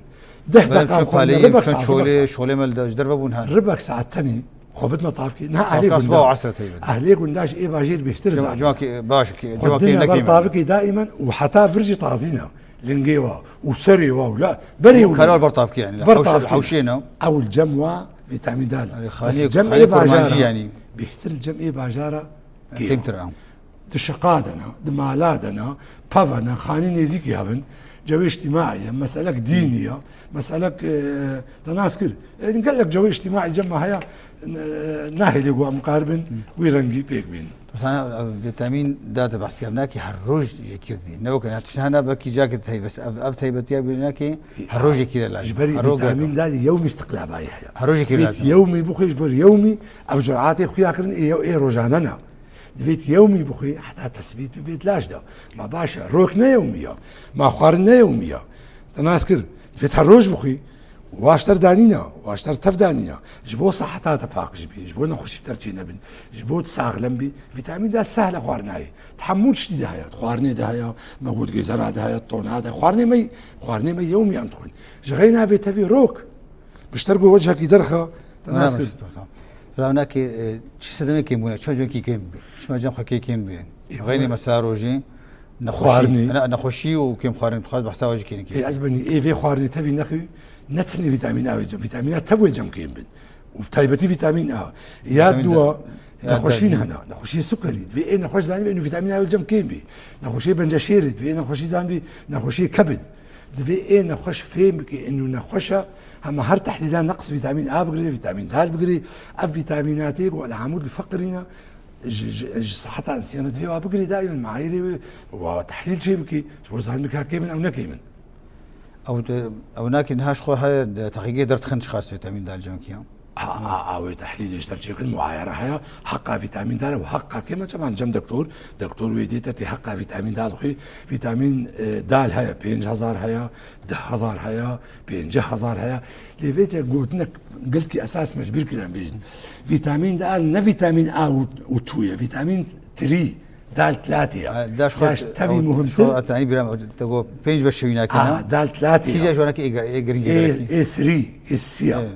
Deh Belê deqa çi xwe paleyê, ribek çi saet, çolê, ribek saet. Şolê me li de ji derve bûn her. Ribek saet tenê. Xwe bidine tavkê. Niha ehlê Kafkas gunda. Ba esre teybe. Ehlê gunda jî ê bajêr bêhtir Cem-, zanin. Cem ki baş ki, Xwe cem ki dine ber nekî me. Tavikê daîmen û heta vir jî tazî ne. Lingê wa û serê wa û la berê û Karar ber tavkê yani. Ber Hewş-, tavkê. Hewşê ne. Ew li cem wa vîtamîn D. Yani Bes xanî, cem xanî ê bajara. Kurmancî yani. Bêhtir li cem ê bajara. Kêmtir am. Di şiqa de ne, di mala de ne, peve ne, xanî nêzîkî hev in, cewê îctîmaî ye, meselek dînî ye, meselek, e, te nas kir. E, gelek cewê îctîmaî cem me heye, e, nahêlê ku em karibin wî rengî pêk bîn. Sana, e, vîtamîn D de behs kevnakî her roj jê kir dî. Ne weke ya tişt hene belkî cakê taybet. Ev, ev taybetiya bînakî her roj jê kire lazim. Ji ber Her roj vîtamîn gerek. D yewmî istiqlabayî heye. Her roj jê kire Vît lazim. Yewmî bixwe ji ber yewmî ev curatê xuya kirin ê, ê rojane ne. Divêt yewmî bixwî heta tesbît bibêt laş de. Ma baş e, rok ne yewmî ya. Ma xwarin ne yewmî ya. Te nas kir. Divêt her roj bixwî. Waşter danîna, waşter tev danîna. Ji bo seheta te paqij bî, ji bo nexweşî ter çê nebin, ji bo tu saxlem bî, vîtamîn D sehle xwarinayê. Tehemûl tiştî de heye, xwarinê de heye, me got gêzera de heye, tona de. Xwarinê me, xwarinê me yewmî em dixwin. Ji xeyna vê tevî rok. Bişter go wecekî derxe, te nas kir. Tamam. Pira nakê, e, çi sedemê kêmbûne, çima cemkî kêm bi? Çima cem xwe kê kêm bi? E, Xeynî bu- mesela rojê, nexweşî, Xwarinê. ne-, nexweşî û kêm xwarin, dixwaz behsa wajî kênî kê. E, ez benî, ê vê xwarinê tevî nexwî, ne tenê vîtamîn A wê cem, vîtamîna tev wê cem kêm bin. Û taybetî vîtamîn A. Ya Vîtamîn dua, D, ya nexweşî D. hene, nexweşî sukerî. Divê ê nexweş zanî, ê vîtamîn A wê cem kêm bî. Nexweşî benceşêrê, divê ê nexweşî zanî, nexweşî kebid. Divê ê nexweş fêm bike, inu nexweşa, hema her tehlîla neqs vîtamîn A bigirê, vîtamîn D bigirê. Ev vîtamînatê ku el hamûd li feqirîne, ji, ji, ji siheta însiyana divê wa bigirê, daîmen meayirê wê wa tehlîl çê bikî, ji bo zanî bika kêm in ew ne kêm in. Ew de, ew nakê niha ji xwe heye, de, teqîgê derdixin çiqas vîtamîn D cemkî ya? A, a, a, wê tehlîlê ji derçêxin muayere heye, heqa vîtamîn D û heqa kêm e, çavan cem doktor, doktor wê dê te tê heqa vîtamîn D xwe, vîtamîn, e, D heye, pênc hezar heye, deh hezar heye, pêncî hezar heye. Lê vêce gotinek gelkî esas me ji bîr kirin bêjin. Vîtamîn D ne vîtamîn A û, û tu ye, vîtamîn trî, dal tlatê ye. Ha, daş xwe Ya ji tevî ew, muhimtir. Xwe etanî bîra me, te got pênc beş şewî nakine. Aha, dal tlatê Kî ye. Ji wanekî ê ga-, ê giringî Ê, gerekî? Ê three, ê sî ye. Ê,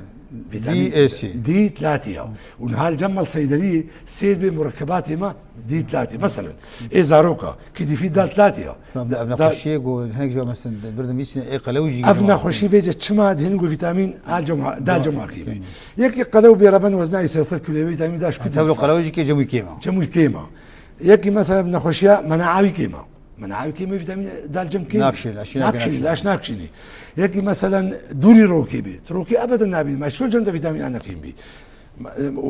Vîtamîn D, ê sî. D tlatê ye. Û niha li cem mal seydeliyê sêr bê murekebatê me D tlatê. Meselen, ê zaroka, kidîfî dal tlatê ye. Ev, ev Da- nexweşiyê ku hinek ji mesela birdim vîsine ê qelew jî Ev girma. nexweşî vêce çima dihên ku vîtamîn A cema, dal cema kî bî. Yekî qelew bê reben wezna sê sed kilo vîtamîn D şu Tevlo kidîfî. qelew jî kê cemû kêma. Cemû kêma. Yekî mesela nexweşiya menaawî kêma. Menaawî kêma vîtamîn D cem kêm. Nakşî, laşî Nakşî, nakşî. laş nakşînî. Yekî mesela dûrî rokê bî. Tu rokê ebeden nabî. Me şol cem de vîtamîn A ne kêm bî.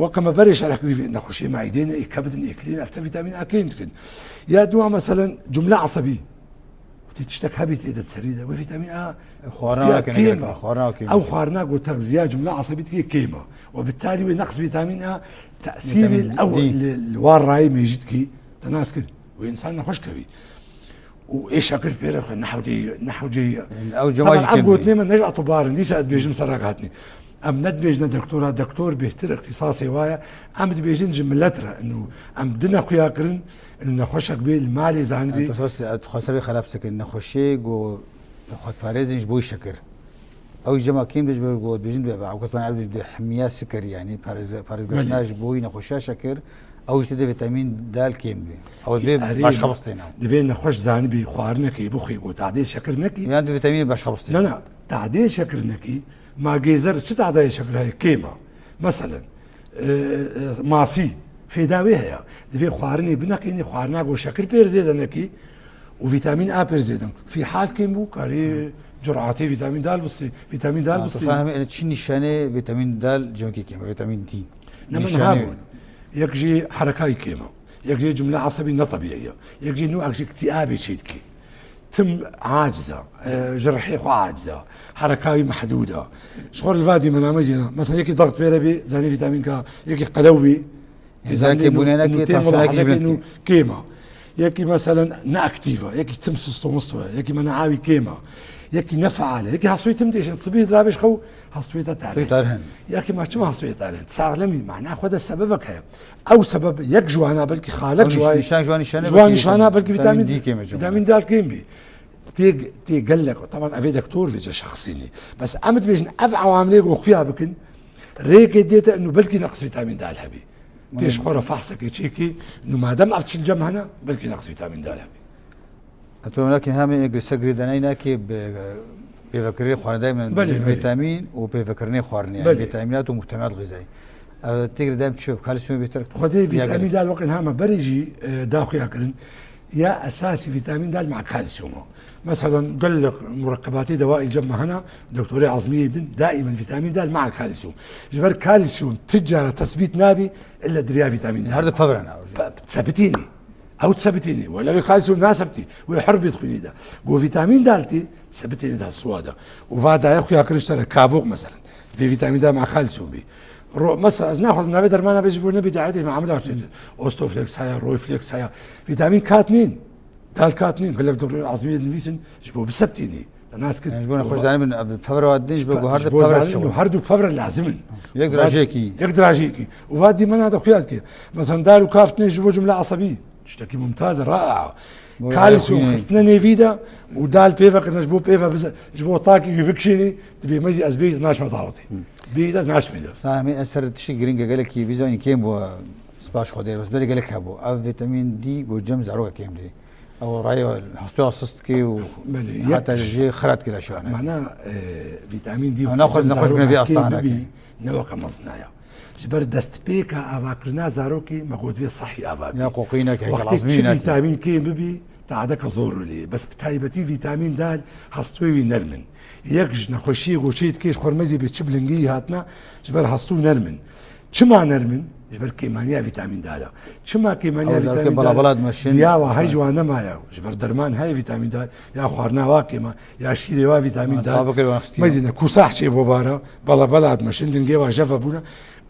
Weke me berê şerh kir vî nexweşiyê meîdê ne, ê kebidin, ê kilîn, efte vîtamîn A kêm dikin. Ya dua mesela cumle esebî. Tê tiştek hebî tê de serî de. Wê vîtamîn A Xwarina ya weke kêm. ne gerek, xwarina weke Ew kêm. xwarina ku texziya cumle esebî dike kêm e. Û bitalî wê neqs vîtamîn A tesîrê Vîtamîn ew D. li, li war rayê mêjî dikî, te nas kir. Wê însan nexweş kevî. Û ê şekir pêre xwe nehewcê, nehewcê. Ew cema Taban jî ev kêm gotinê bî. me ne ji etibar in, dîsa ez dibêjim sera hatnî. Em ne dibêjine doktora, doktor bêhtir îxtîsasê wa ye. Em dibêjin ji milet re, inu em dine xuya kirin, inu nexweşek bê li malê zanibê. Tu xwest, tu xwest vê xelap sekin, nexweşê go xwedparêzin ji bo şekir. Ew jema kêm de ji ber ku dibêjin, be, be, ew kesman ev dibêjin himiya sikerî, yanî parêz-, parêzgirtina Belê. ji bo nexweşiya şekir, ew işte de vîtamîn D kêm dibê. Ew dibê Erê, başqa bistêne. Divê nexweş zanibî xwarinekê bixwî ku tadê şekir nekî. Yan di vîtamînê başqa bistêne. Na, na, tadê şekir nekî, ma gêzer çi tadayê şekir heye kêm e. Meselen, e, e, masî, fêda wê heye. Divê xwarinê bineqînî, xwarina ku şekir pêr zêde nekî û vîtamîn A pêr zêde. Fî hal kêm bû, karê curatê vîtamîn D bistî, vîtamîn D Ha, bistî. tu fahmî, yani çi nîşanê vîtamîn D cemkî kêm, vîtamîn D. Ne min Nîşanê ha bûn. Yek jî herekayî kêm e. Yek jî cumle esebî ne tebîî ye. Yek jî nû ek jî îktîabê çê dikî. Tim aciz e, e, ji rihê xwe aciz e. Hereka wî mehdûd e. Ji xwe li va dîmena me jî ne. Mesela yekî daxt pêre bî, zanî vîtamîn K, yekî qelew bî. Yekî Zanî zanî nû, bûne nû nekê, têm tansiyona wela kî ji ber hereke nû kêm. kêm e. Yekî mesela ne aktîf e, yekî tim susto musto ye, yekî menaawî kêm e. Yekî ne feal e, yekî hastayê tim têşin, sibî dirabêj xew hastayê te tarih. Hastayê tarih in. Yekî ma çima hastayê tarih in? Saxlemî, mana xwe de sebebek heye. Ew sebeb yek ji wana belkî xalek Ew ji nîş-, wayê, nîşan ji wan nîşane ji wan belkî nîşana belkî vîtamîn vîtamîn D kêm e, vîtamîn D kêm bî. Tê, tê gelek, taban evê doktor vêce şexsînî. Bes em dibêjin ev ewamilê ku xuya bikin, rêkê dê te inu belkî neqs vîtamîn D hebî. Tê ji xwe re fehsekê çêkî, inu madem ev çil cem hene, belkî neqs vîtamîn D hebî. Eto nakê hemê ê ser girêdanayî nakê bi pêvekirinê xwarinê dayîmen Belê, belê. vîtamîn û pêvekirinê xwarinê, yani Belê. vîtamînat û muhtewiyeat xizayî. Ev tê girêdanayî çi, kalsiyum bêhtir? Xwedê Ya vîtamîn gerek. D wekî hema berê jî, e, daxuya kirin. Ya esasî vîtamîn D ma kalsiyum e. Mesela gelek murekebatê dewayî cem me hene, doktorê Azmiyê din, daîmen vîtamîn D ma kalsiyum. Ji ber kalsiyum ti cara tesbît nabî, illa diriya vîtamîn D. Her du pevre ne. Pe-, sebitînî. Ew sebitînî. Wela wê kalsiyum nasebitî. Wê her bêt xwînî de. Go vîtamîn D tî, sebitînî de suwa de. Û va daye xuya kirin ji te re kabok meselen. Divê vîtamîn D ma kalsiyum bî. Ro-, mesela ez naxwazim navê dermana bê ji bo nebî daetê me amila çêtir. Ostoflex heye, Royflex heye. Vîtamîn kat nîn. Dal kat nîn. Gelek doktor Azmiyê dinivîsin ji bo bisebtînî. Te nas kir. Yani ji bo nexweş zanîbin, ev pevra din ji bo Pe-, guhar ji de bo pevra zanîn şixul. û her du pevra lazim in. Yek Va-, dirajeyekî. Yek dirajeyekî. Û va dîmena de xuya dike. Mesela dal û kaf tê ji bo cumle esebî. Tiştekî mumtaz e, raa. Bu Kalsiyum yek xistine nêvî de û dal pêve kirine ji bo pêve bize, ji bo takî wî bikişînî, dibê me jî ez bêjî naçme dawetê. Hı. Bê de naçmê de. Sami, ez ser tiştî girîng e, gelekî vîza înî kêm bû, spas Xwedê, bes berê gelek hebû. Ev vîtamîn D ku cem zaroka kêm dî. Ew rayê hastûya sist kê û Belê, heta yek jê xerat kila şane. Mana, e, vîtamîn D Ew naxwaz, naxwaz bine vî zaroka kêm astana bibî, kêm. Ne weke mezina ya. Ji ber destpêka avakirina zarokê me got vê sehî ava bî. Ya qoqî neke, Wextê lazmî çi neke. Vîtamîn kêm bibî, tadeke zor lê. Bes bi taybetî vîtamîn D hastûyê wî nerm in. Yek ji nexweşiyê ku çê dike ji xwe mezî bi çi bilingî hatina, ji ber hastû nerm in. Çima nerm in? Ji ber kêmaniya vîtamîn D e. Çima kêmaniya Ew vîtamîn D bala bala dimeşin. Diya wa hay ji wan nemaye. Ji ber derman heye vîtamîn D, ya xwarina wa kêma, ya şîrê wa vîtamîn D. Mezîne kusah çê bo vara, bala bala dimeşin, lingê wa jeve bûne.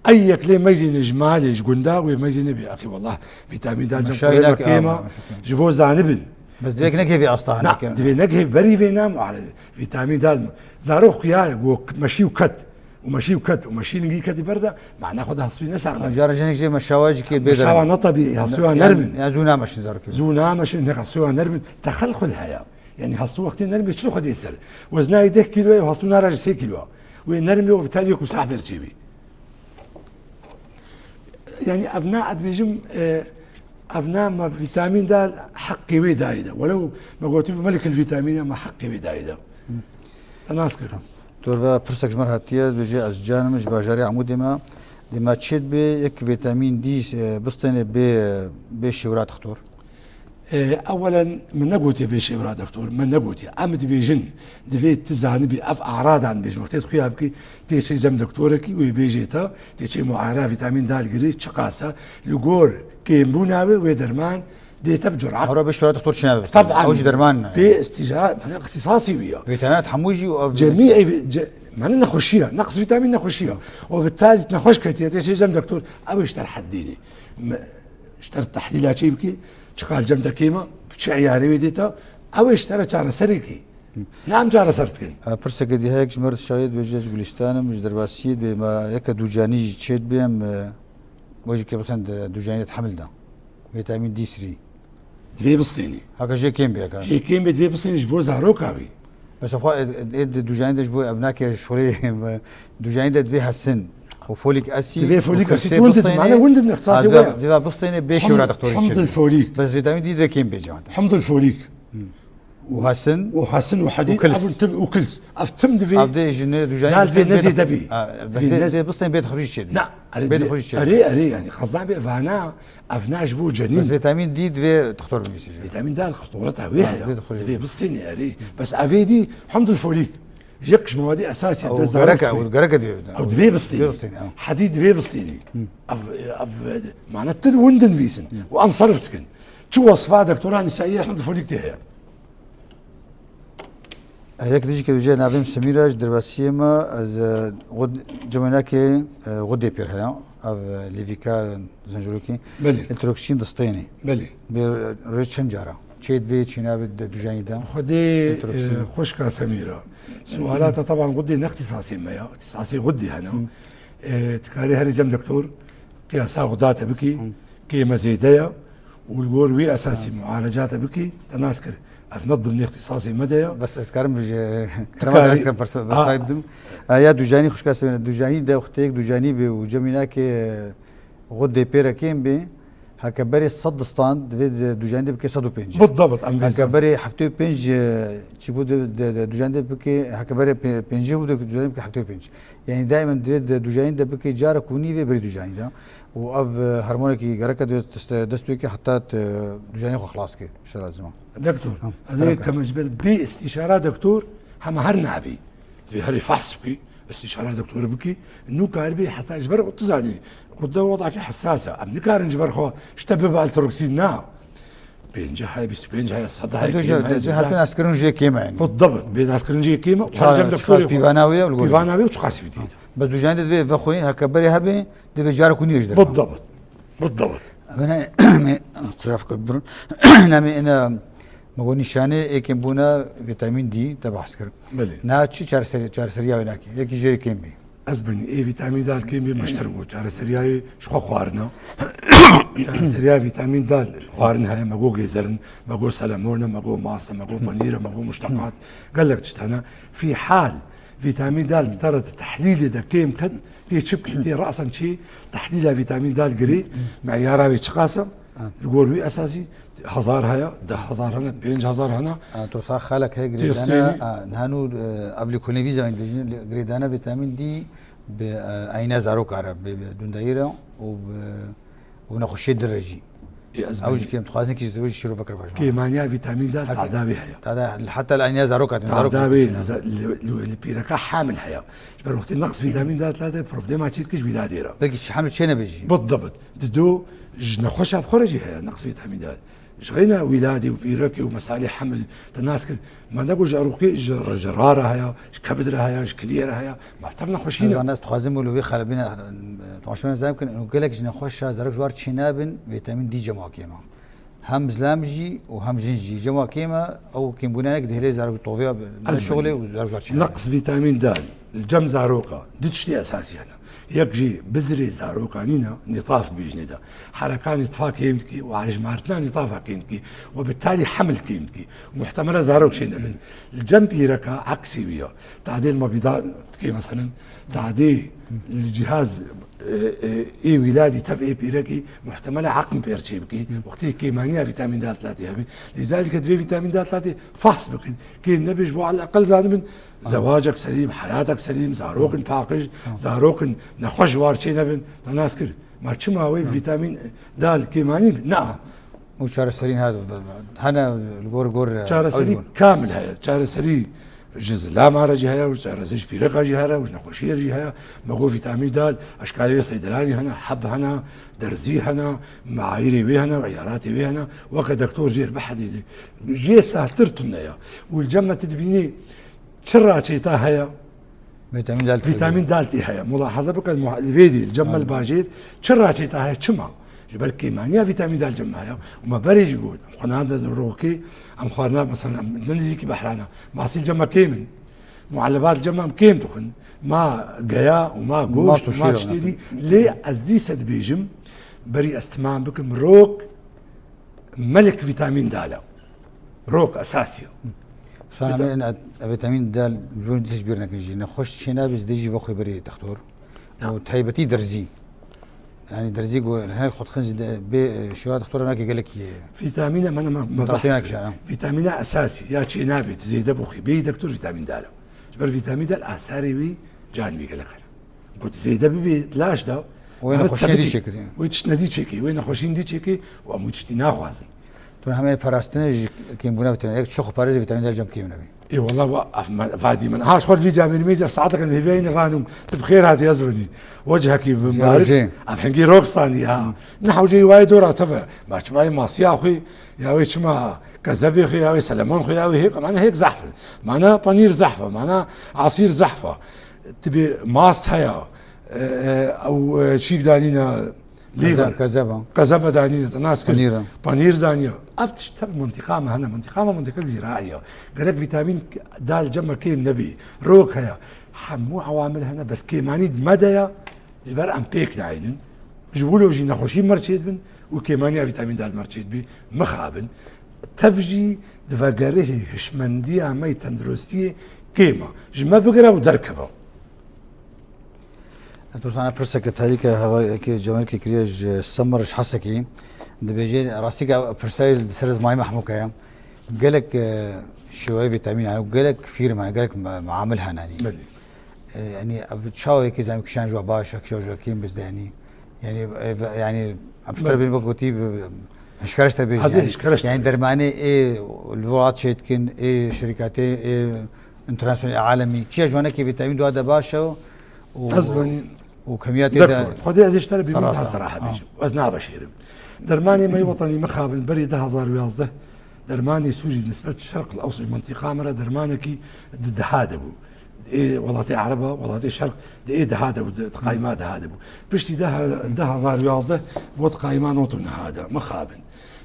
Ey yek lê mezîne ji malê, ji gunda, wê mezîne bê, axî wallah, vîtamîn D cem Meşayî qurê me nake kêma, ama. Ji bo zanibin. Bes divê nekê vî asta Na, haneke. Divê nekê berî vê nam, vîtamîn D. Zarok xuya ye, go meşî û ket. û meşî û ket, û meşî lingî ketî ber de, mana xwe de hastûyê nesaxlem. Jara jinik jê meşawa jî kê bê Meşawa derem. Ne tebî, hastûya Yan, nermin. Ya zû nameşin zarokê. Zû nameşin, ne hastûya nermin, texelxul heye. Yani hastû wextê nermê çi xwedê ser. Weznayê deh kîlo ye, hastû nara ji sê kîlo. Wê nermê û bi telê ku sah ber çêbî. Yani ev na, ez dibêjim, e, ev na me vîtamîn D heqê wê dayê de. Welew me gotî bi melikil vîtamîn ya me heqê wê dayê de. Te nas kir. Dorva pirsek ji me re hatiye, dibêje ez Can im, ji bajarê Amûdê me. Dê me çê dibe yek vîtamîn D, e, bistêne bê, bê şêwra doktor. E, ewelen min negotiye bê şêwra doktor, me negotiye. Em dibêjin, divê tu zanibî ev aradan bêjin. Wextê xuya bikî, tê çê cem doktorekî, wê bêjê te, tê çê muayena vîtamîn D girî, çiqas e, li gor kêmbûna wê, wê derman, Dê te bi cura. Hewra beş were doktor çi nabe? Taban. Ew jî derman. Bê istîca, yani, ixtisasî wî ya. Vîtamînat hemû jî û ev Cemî ev, ce-, yani nexweşî ya. Neqs vîtamîn nexweşî ya. O bi talî nexweş ketiye, tê çê cem doktor. Ew ji te re heddînî. Me, ji te re tehlîla çê bikî, çiqas cem de kêm e, bi çi eyarê wê dê te, ew ji te re çareserê kî. Ne em çareser dikin. E, pirseke dî heye, yek ji me re dişayê dibêje ez Gulîstan im, ji Derbasiyê dibê me yeke dûcanî jî çê dibê em, e, wê jî kê bisin di dûcanî de hemil de. Vîtamîn D three. Divê bistênî. Haka jê kêm bê, haka. Jê kêm bê, divê bistênî ji bo zaroka wî. Mesela xwe ê, ê di dûjanî de ji bo ev nake şûrê, dûjanî de divê hesin. Û folik asid Divê folik û asid kalsiyê windin, bistênê. Mane windin, Ha, ixtisasê divê, we. Divê bistênê bê şêwra doktorî Hemd-, çê. Hemdil folik. Bes vîtamîn D divê kêm bê cihanda. Hemdil folik. û hesin û hedîd, Û kils. ev tim û kils. Ev tim divê Ev dê ji ne dûjanî dal bistên vê bê nezê de- de bî. Ha, bes Divê dê, nez- dê bistên bê dixurî çê. Na, erê Bê di- dixurî çê. Erê, erê, yani xezna bê vana, ev na ji bo cenîn. Bes vîtamîn D divê doktor binivîse jê. Vîtamîn D xetoreta wê Ha, heye. Divê dixurî. Divê bistênê erê. Bes evê dî hemdil folik. Yek ji mewadi esasî Ew te gerek zarok e, bê. Ew gerek e divê. Ew divê bistênê. Divê bistênê, ha. Hedîd divê bistênê. Ev, ev, mane tu windin vîsin. Û em serf dikin. Çi wesfa doktora nisaiye hemdil folik tê heye. Yek dijî ke dûje navê min Semîr e, ji Derbasiyê me, ez, e, xwe cemênakê, e, xwe dê pêr heye. Ev, e, lêvîka zencirokî. Belê. Eltroksin distênê. Belê. Bê roj çend cara? Çê dibê, çî nabê di dûjanî de? Xwedê, Eltroksin. E, xwişka Semîr e. Suala te taban xwedê ne ixtisasê me ya. Îxtisasê xwedê hene. Hı. E, dikarî herî cem doktor, qiyasa xwe date bikî. Hı. Kê me zêde ye û li gor wî esasî mualecate bikî, te nas kir. Ev ne dimnê îxtisasê me de ye. Bes ez karim ji Dikarî- krema ez karim persa- Ha. Persayî bidim. E, ya dûjanî xwişka Semîr e. Dûjanî de wextê yek dûjanî bê û cemînakê, e, xwe dê pêre kêm bê. Heke berê sed distan divê di dûjanî de bike sed û pêncî. Bidabit, em vê Heke zan- berê heftê û pênc, e, çi bû di, di, di dûjanî de bike, heke berê pê-, pêncî bû di dûjanî de bike heftê û pênc. Yani daîmen divê di dûjanî de bike, carek û nîvê berî dûjanî de. Û ev, e, hormonekî gerek e, divê tişte dest pê ke heta te dûjanî xwe xilas ke, işte lazim e. Doktor, Ha, ez ê gerek e. Keme ji ber bê istîşara doktor hema her nabî. Divê herî fehs bikî, istîşara doktor bikî. Nû karibî heta ji ber tu zanî, xwedê wedakî hessas e. Em nikarin ji ber xwe ji te bibe eltroksin, na. Pêncî heye, bîst û pênc heye, sed heye, Hadi kêm hocam, heye, hadi zêde. Her gün askirin jê kêm e yani. Bidabit, bê askirin jê kêm e, Çiqas, û her cem çiqas doktorê xwe. Pîvana wê ya, li gor Pîvana wê û çiqas wî dît. Bes dûjanî de divê vexwê, heke berê hebe, divê carek û nîvê ji derve. Bidabit. Bidabit. Em ene, me, kusura fikir durun. Namê ene, me got nîşanê ê kêmbûna vîtamîn D te behs kir. Belê. Na çi çareseriya, çareseriya wê nake? Yekî jê kêm bî. Ez bin ê vîtamîn D kêm bî, meşter bû. Çareseriya wê ji xwe xwarina. Çareseriya vîtamîn D xwarin heye, me got gêzerin, me got selemon e, me got mast e, me got penîr e, me got muşteqat. Gelek tişt hene. Fî hal Vîtamîn D li te re di tehlîlê de kêm ket, tê çi bikî, tê rasen çi, tehlîla vîtamîn D girî, meyara wê çiqas e, li gor wî esasî hezar heye, deh hezar hene, pênc hezar hene. A, tu sa xelek heye Tê girêdana, stênî. A, niha nû, e, ev li kulî vî zayîn dibêjin, li girêdana vîtamîn D bi, e, eyne zaroka re, bi, bi dundayî re û bi, û nexweşiyê din re jî. Ê, ez Ew benî. Jî kêm dixwazin kî ji wê jî şîrove kir bajin. Kêmaniya vîtamîn D Heta, tada wê heye. Tada, heta li eyniya zaroka din, zarok Tada wê dibêjin. li, li, li, li pîreka hamil heye. Ji ber wextê neqs vîtamîn D lade problema çî dike ji wîladê re. Belkî ji hamil çê nebe jî. Bidibit. Dido ji nexweşa bi xwe re jî heye neqs vîtamîn D. Ji xeyna wîladê û pîrekê û mesalê hamil te nas kir. Me ne got ji erûqê, ji, ji ra re heye, ji kebid re heye, ji kiliyê re heye. Ma tev nexweşî ne. Ez dixwazim û li wê xelebîne, e, temaşevanên zem kin, û gelek ji nexweşa zarok ji war çênabin, vîtamîn D cem wa kêm e. Hem zilam jî û hem jin jî cem wa kêm e, ew kêmbûnanek dihêlê zarok toviya bi, Ez şixulê û zarok ji war çênabin. Neqs vîtamîn D li cem zaroka du tiştê esasî hene. Yek jî bizirê zaroka nîne, nîtaf dibêjinê de. Hereka nîtfa kêm dikî û hejmartina nîtafa kêm dikî û bi talî hemil kêm dikî. Muhtemela zarok çênebin. Li cem pîreka eksî wî ya. Tadê li mabîda dikê meselen, tadê li cihaz, e, e, ê wîladî tev ê pîrekî muhtemela eqm pêr çê bikî. Wextê kêmaniya vîtamîn D latê hebî. Lîzalîke divê vîtamîn D latê fahs bikin. Kêm nebêj bo eleqel zanibin zewacek selîm, heyatek selîm, zarokin paqij, zarokin nexweş ji war çênebin. Te nas kir. Ma çima wê bi vîtamîn D kêmanî bin? Na. Û çareserîn ha, hene li gor gor, e, Çareserî ew ji gor. Kamil heye. Çareserî ji zilama re jî heye, û çareserî ji pîreka jî heye, û ji nexweşiyê re jî heye. Me got vîtamîn D, eşkarê seydelanî hene, heb hene, derzî hene, meayîrê wê hene, û îyaratê wê hene. Weke doktor jêr bihedî. Jê sehtir tune ya. Û li cem me tu dibînî çi raçêta heye? Vîtamîn D tê. Vîtamîn D tê heye. Mulahaza bikin, muha-, li vê dî, li cem me li bajêr, çi raçêta heye, çima? Ji ber kêmaniya vîtamîn D li cem me heye. Û me berê jî got, em xwe nade rokê, em xwarina, mesela, em ne nêzîkî behra ne. Masî li cem me kêm in. Muelebat li cem me em kêm dixwin. Ma geya û ma goşt û ma tiştê dî. Lê ez dîse dibêjim, berî ez timam bikim, rok, melik vîtamîn D e. Rok esasî ye. Sana Vîta- me, e, vîtamîn D, ji bo dîsa ji bîr nekin jî. Nexweş çê nabe, ez dê jî vexwe berî dextor. Ya. Û taybetî derzî. Yani derzî ku her xwe dixin ji de, bê, e, şiva dextora nake gelek ye. Vîtamîn e, me ne me, me Dextor bahs nake kir. Şiva, ha. Vîtamîn e esasî. Ya çê nabe, tu zêde bixwî. Bêyî dextor vîtamîn D e. Ji ber vîtamîn D asarê wî canê wî gelek hene. Ku tu zêde bibî laş da, Wê hemû nexweşiyê sebitî dî çêkirî. Wê tiştine dî çêkî, wê nexweşîn dî çêkî û em wî tiştî naxwazin. Tu hemê parastinê ji kêmbûna vîtamîn, yek çi xwe parêzê vîtamîn D cem kêm nebî. Ê wela wa, af, me, vadî min. Ha, ji xwe vî camêrî mêz ev saeteke hêviyayî nevanûm. Tu bi xêr hatî ez binî. Wecihekî bi Ya barik. Hewcê. Ev hingî rok sanî ha. Ne hewceyî wayê dora teve. Ma çima yê masiya xwe, ya wê çima kezebê xwe, ya wê selemon xwe, ya wê hêk, mana hêk zehf e. Mana panîr zehf e, mana asîr zehf e. Tibê mast heye, e, e, ew, e, çîk danîne, lîver. Kezeb, kezeba. Kezeba danîne, te nas kir. Panîr e. Panîr danîne. Ev tişt tev mintîqa me hene, mintîqa me mintîqek zîraî ye. Gerek vîtamîn D li cem me kêm nebî. Rok heye. Hemû ewamil hene, bes kêmanî di me de ye. Ji ber em pêk nayînin. Ji wilo jî nexweşî me re çêdibin û kêmaniya vîtamîn D me re çêdibî, mixabin. Tev jî di vegerihê hişmendiya me yê tenduristiyê kêm e. Ji me bigire û derkeve. Tursana pirseke tarîke hevayeke Cewherkê kiriye ji Semir ji Hesekê. Dibêje rastî ke pirsayê li ser zimanê Mehmûke ye. Gelek, e, şêweyê vîtamîn hene û gelek fîrm hene, gelek me-, meamil hene yanî. Belê. E, yanî ev çawa yekê zam kişan ji we baş e, kişan ji we kêm bizde yanî. Yanî, e, ve-, yanî em ji te re Belê. bêjin wek gotî bi, bi, hişkareş te bêjin Hadi yanî. hişkareş te Yanî bêjin. Dermanê ê li welat çêdikin, ê şirketê, ê internasyonel, ê alemî. Kişa ji we nekê vîtamîn dua de baş e û, û, Ez benî û kemiya tê de Xwedê ez ê ji te re bînim Serasta. daha serahe Ha. bêjim. Ez nabeşêrim. Dermanê me yê wetanî mixabin berî du hezar û yazdeh dermanê Sûrî bi nisbet Şerq el Ewsî mintîqa me re dermanekî di daha de bû. Ê welatê Ereba, welatê Şerq di ê daha de bû, di, di qayma daha de bû. Piştî de he-, du hezar û yazdeh bû di qayma not û niha de. Mixabin.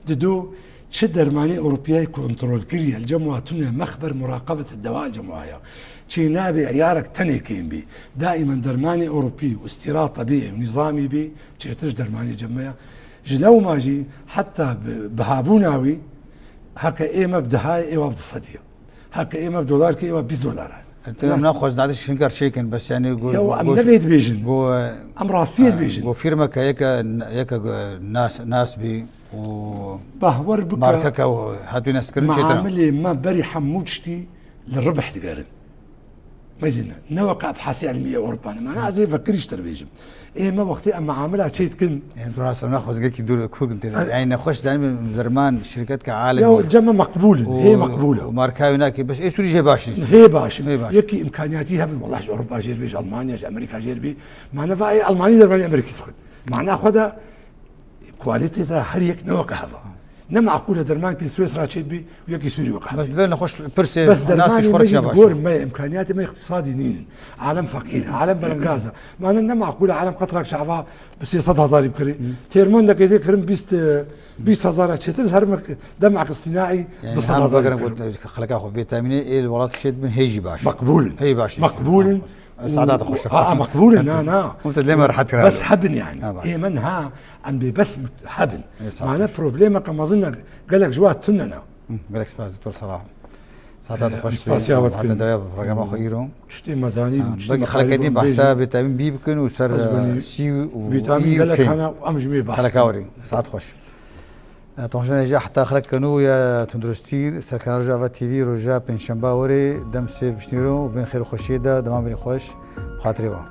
Dido çi dermanê Ewropiyayê kontrol kiriye, li cem wa tune mexber muraqebet dewa li cem wa ya. Çê nabe iyarek tenê kêm bî. Daimen dermanê Ewropî û îstîra tebîî û nîzamî bî, çêtir ji dermanê cem me ya. Ji lewma jî heta bi, bihabûna wî, heke ê me bi dehayê, ê wa bi du sedî ye. Heke ê me bi dolarkê, ê wa bîst dolar e. Tu em naxwazin dadi şinkar çêkin, bes yani go, Ya, go, em go, nevê dibêjin. Go, Em rastiyê dibêjin. Go firmeke yeke, yeke go nas, nas bî û Bahwer bike. Markeke û hatû neskirin çêtir. Meamilê me berî hemû tiştî li ribih digerin. Mezîne, ne weke ebhasî elmî yê Ewropa ne. Mana ez ê vekirî ji te dibêjim. Ê me wextê em meamila çê dikin. Em tu rastî naxwazin gelkî dûr kûr tê. Yani nexweş zanî derman şirketka alemî. Ya cem me meqbûl in, hê meqbûl e. Û marka wî nakê, bes ê Sûrî jê baş nî. Hê baş in. Hê baş. Yekî îmkaniyatî hebin, wela ji Ewropa jêr bê, ji Almanya, ji Amerîka jêr bê. Mana va ê Almanî dermanî Amerîkî dixwin. Mana xwe de Kualîteta her yek ne weke hev e. Ne meqûl e dermankî Swêsra çêdibî û yekî Sûrî weke hev e. Bes divê nexweş pirsê. Bes dermanê me jî gor me ye, îmkaniyatê me îqtisadî nînin. Alem feqîr e, alem belengaz e. Mane ne meqûl e, alem qetrak çava bi sê sed hezarî bikirî. Termondekê tê kirin bîst, bîst hezara çêtir, her me demek îstînaî du sed hezarî bikirî. Xeleka xwe vîtamînê ê li welat çêdibin hê jî baş in. Meqbûl in. Hê baş in. Meqbûl in. Saeta te xweş. Ha, ha, meqbûl in, na, na. Hûn te lê me rehet kira. Bes hebin yani. Ha, baş. Ê min ha, em bê bes hebin. Ê, saet xweş. Mane problemeke mezin e, gelek ji we tune ne. Hı, gelek spas, Doktor Salah. Saeta te xweş. Spasiya we dikim. Hate dereya programa xwe îro. Tiştê me zanî, tiştê me qarî bûn, belkî xelekê din behsa vîtamîn B bikin û ser, e, C û vîtamîn E gelek hene û em ji wê behs dikin. Xeleka werî. Saet xweş. Temaşevanê hêja heta xelekeke nû ya Tunduristî li ser kanala Rojava T V roja pêncşemba werê dem sê bişnîrin û bên xêr û xweşiyê de, dema bînî xweş, bi xatirê wan.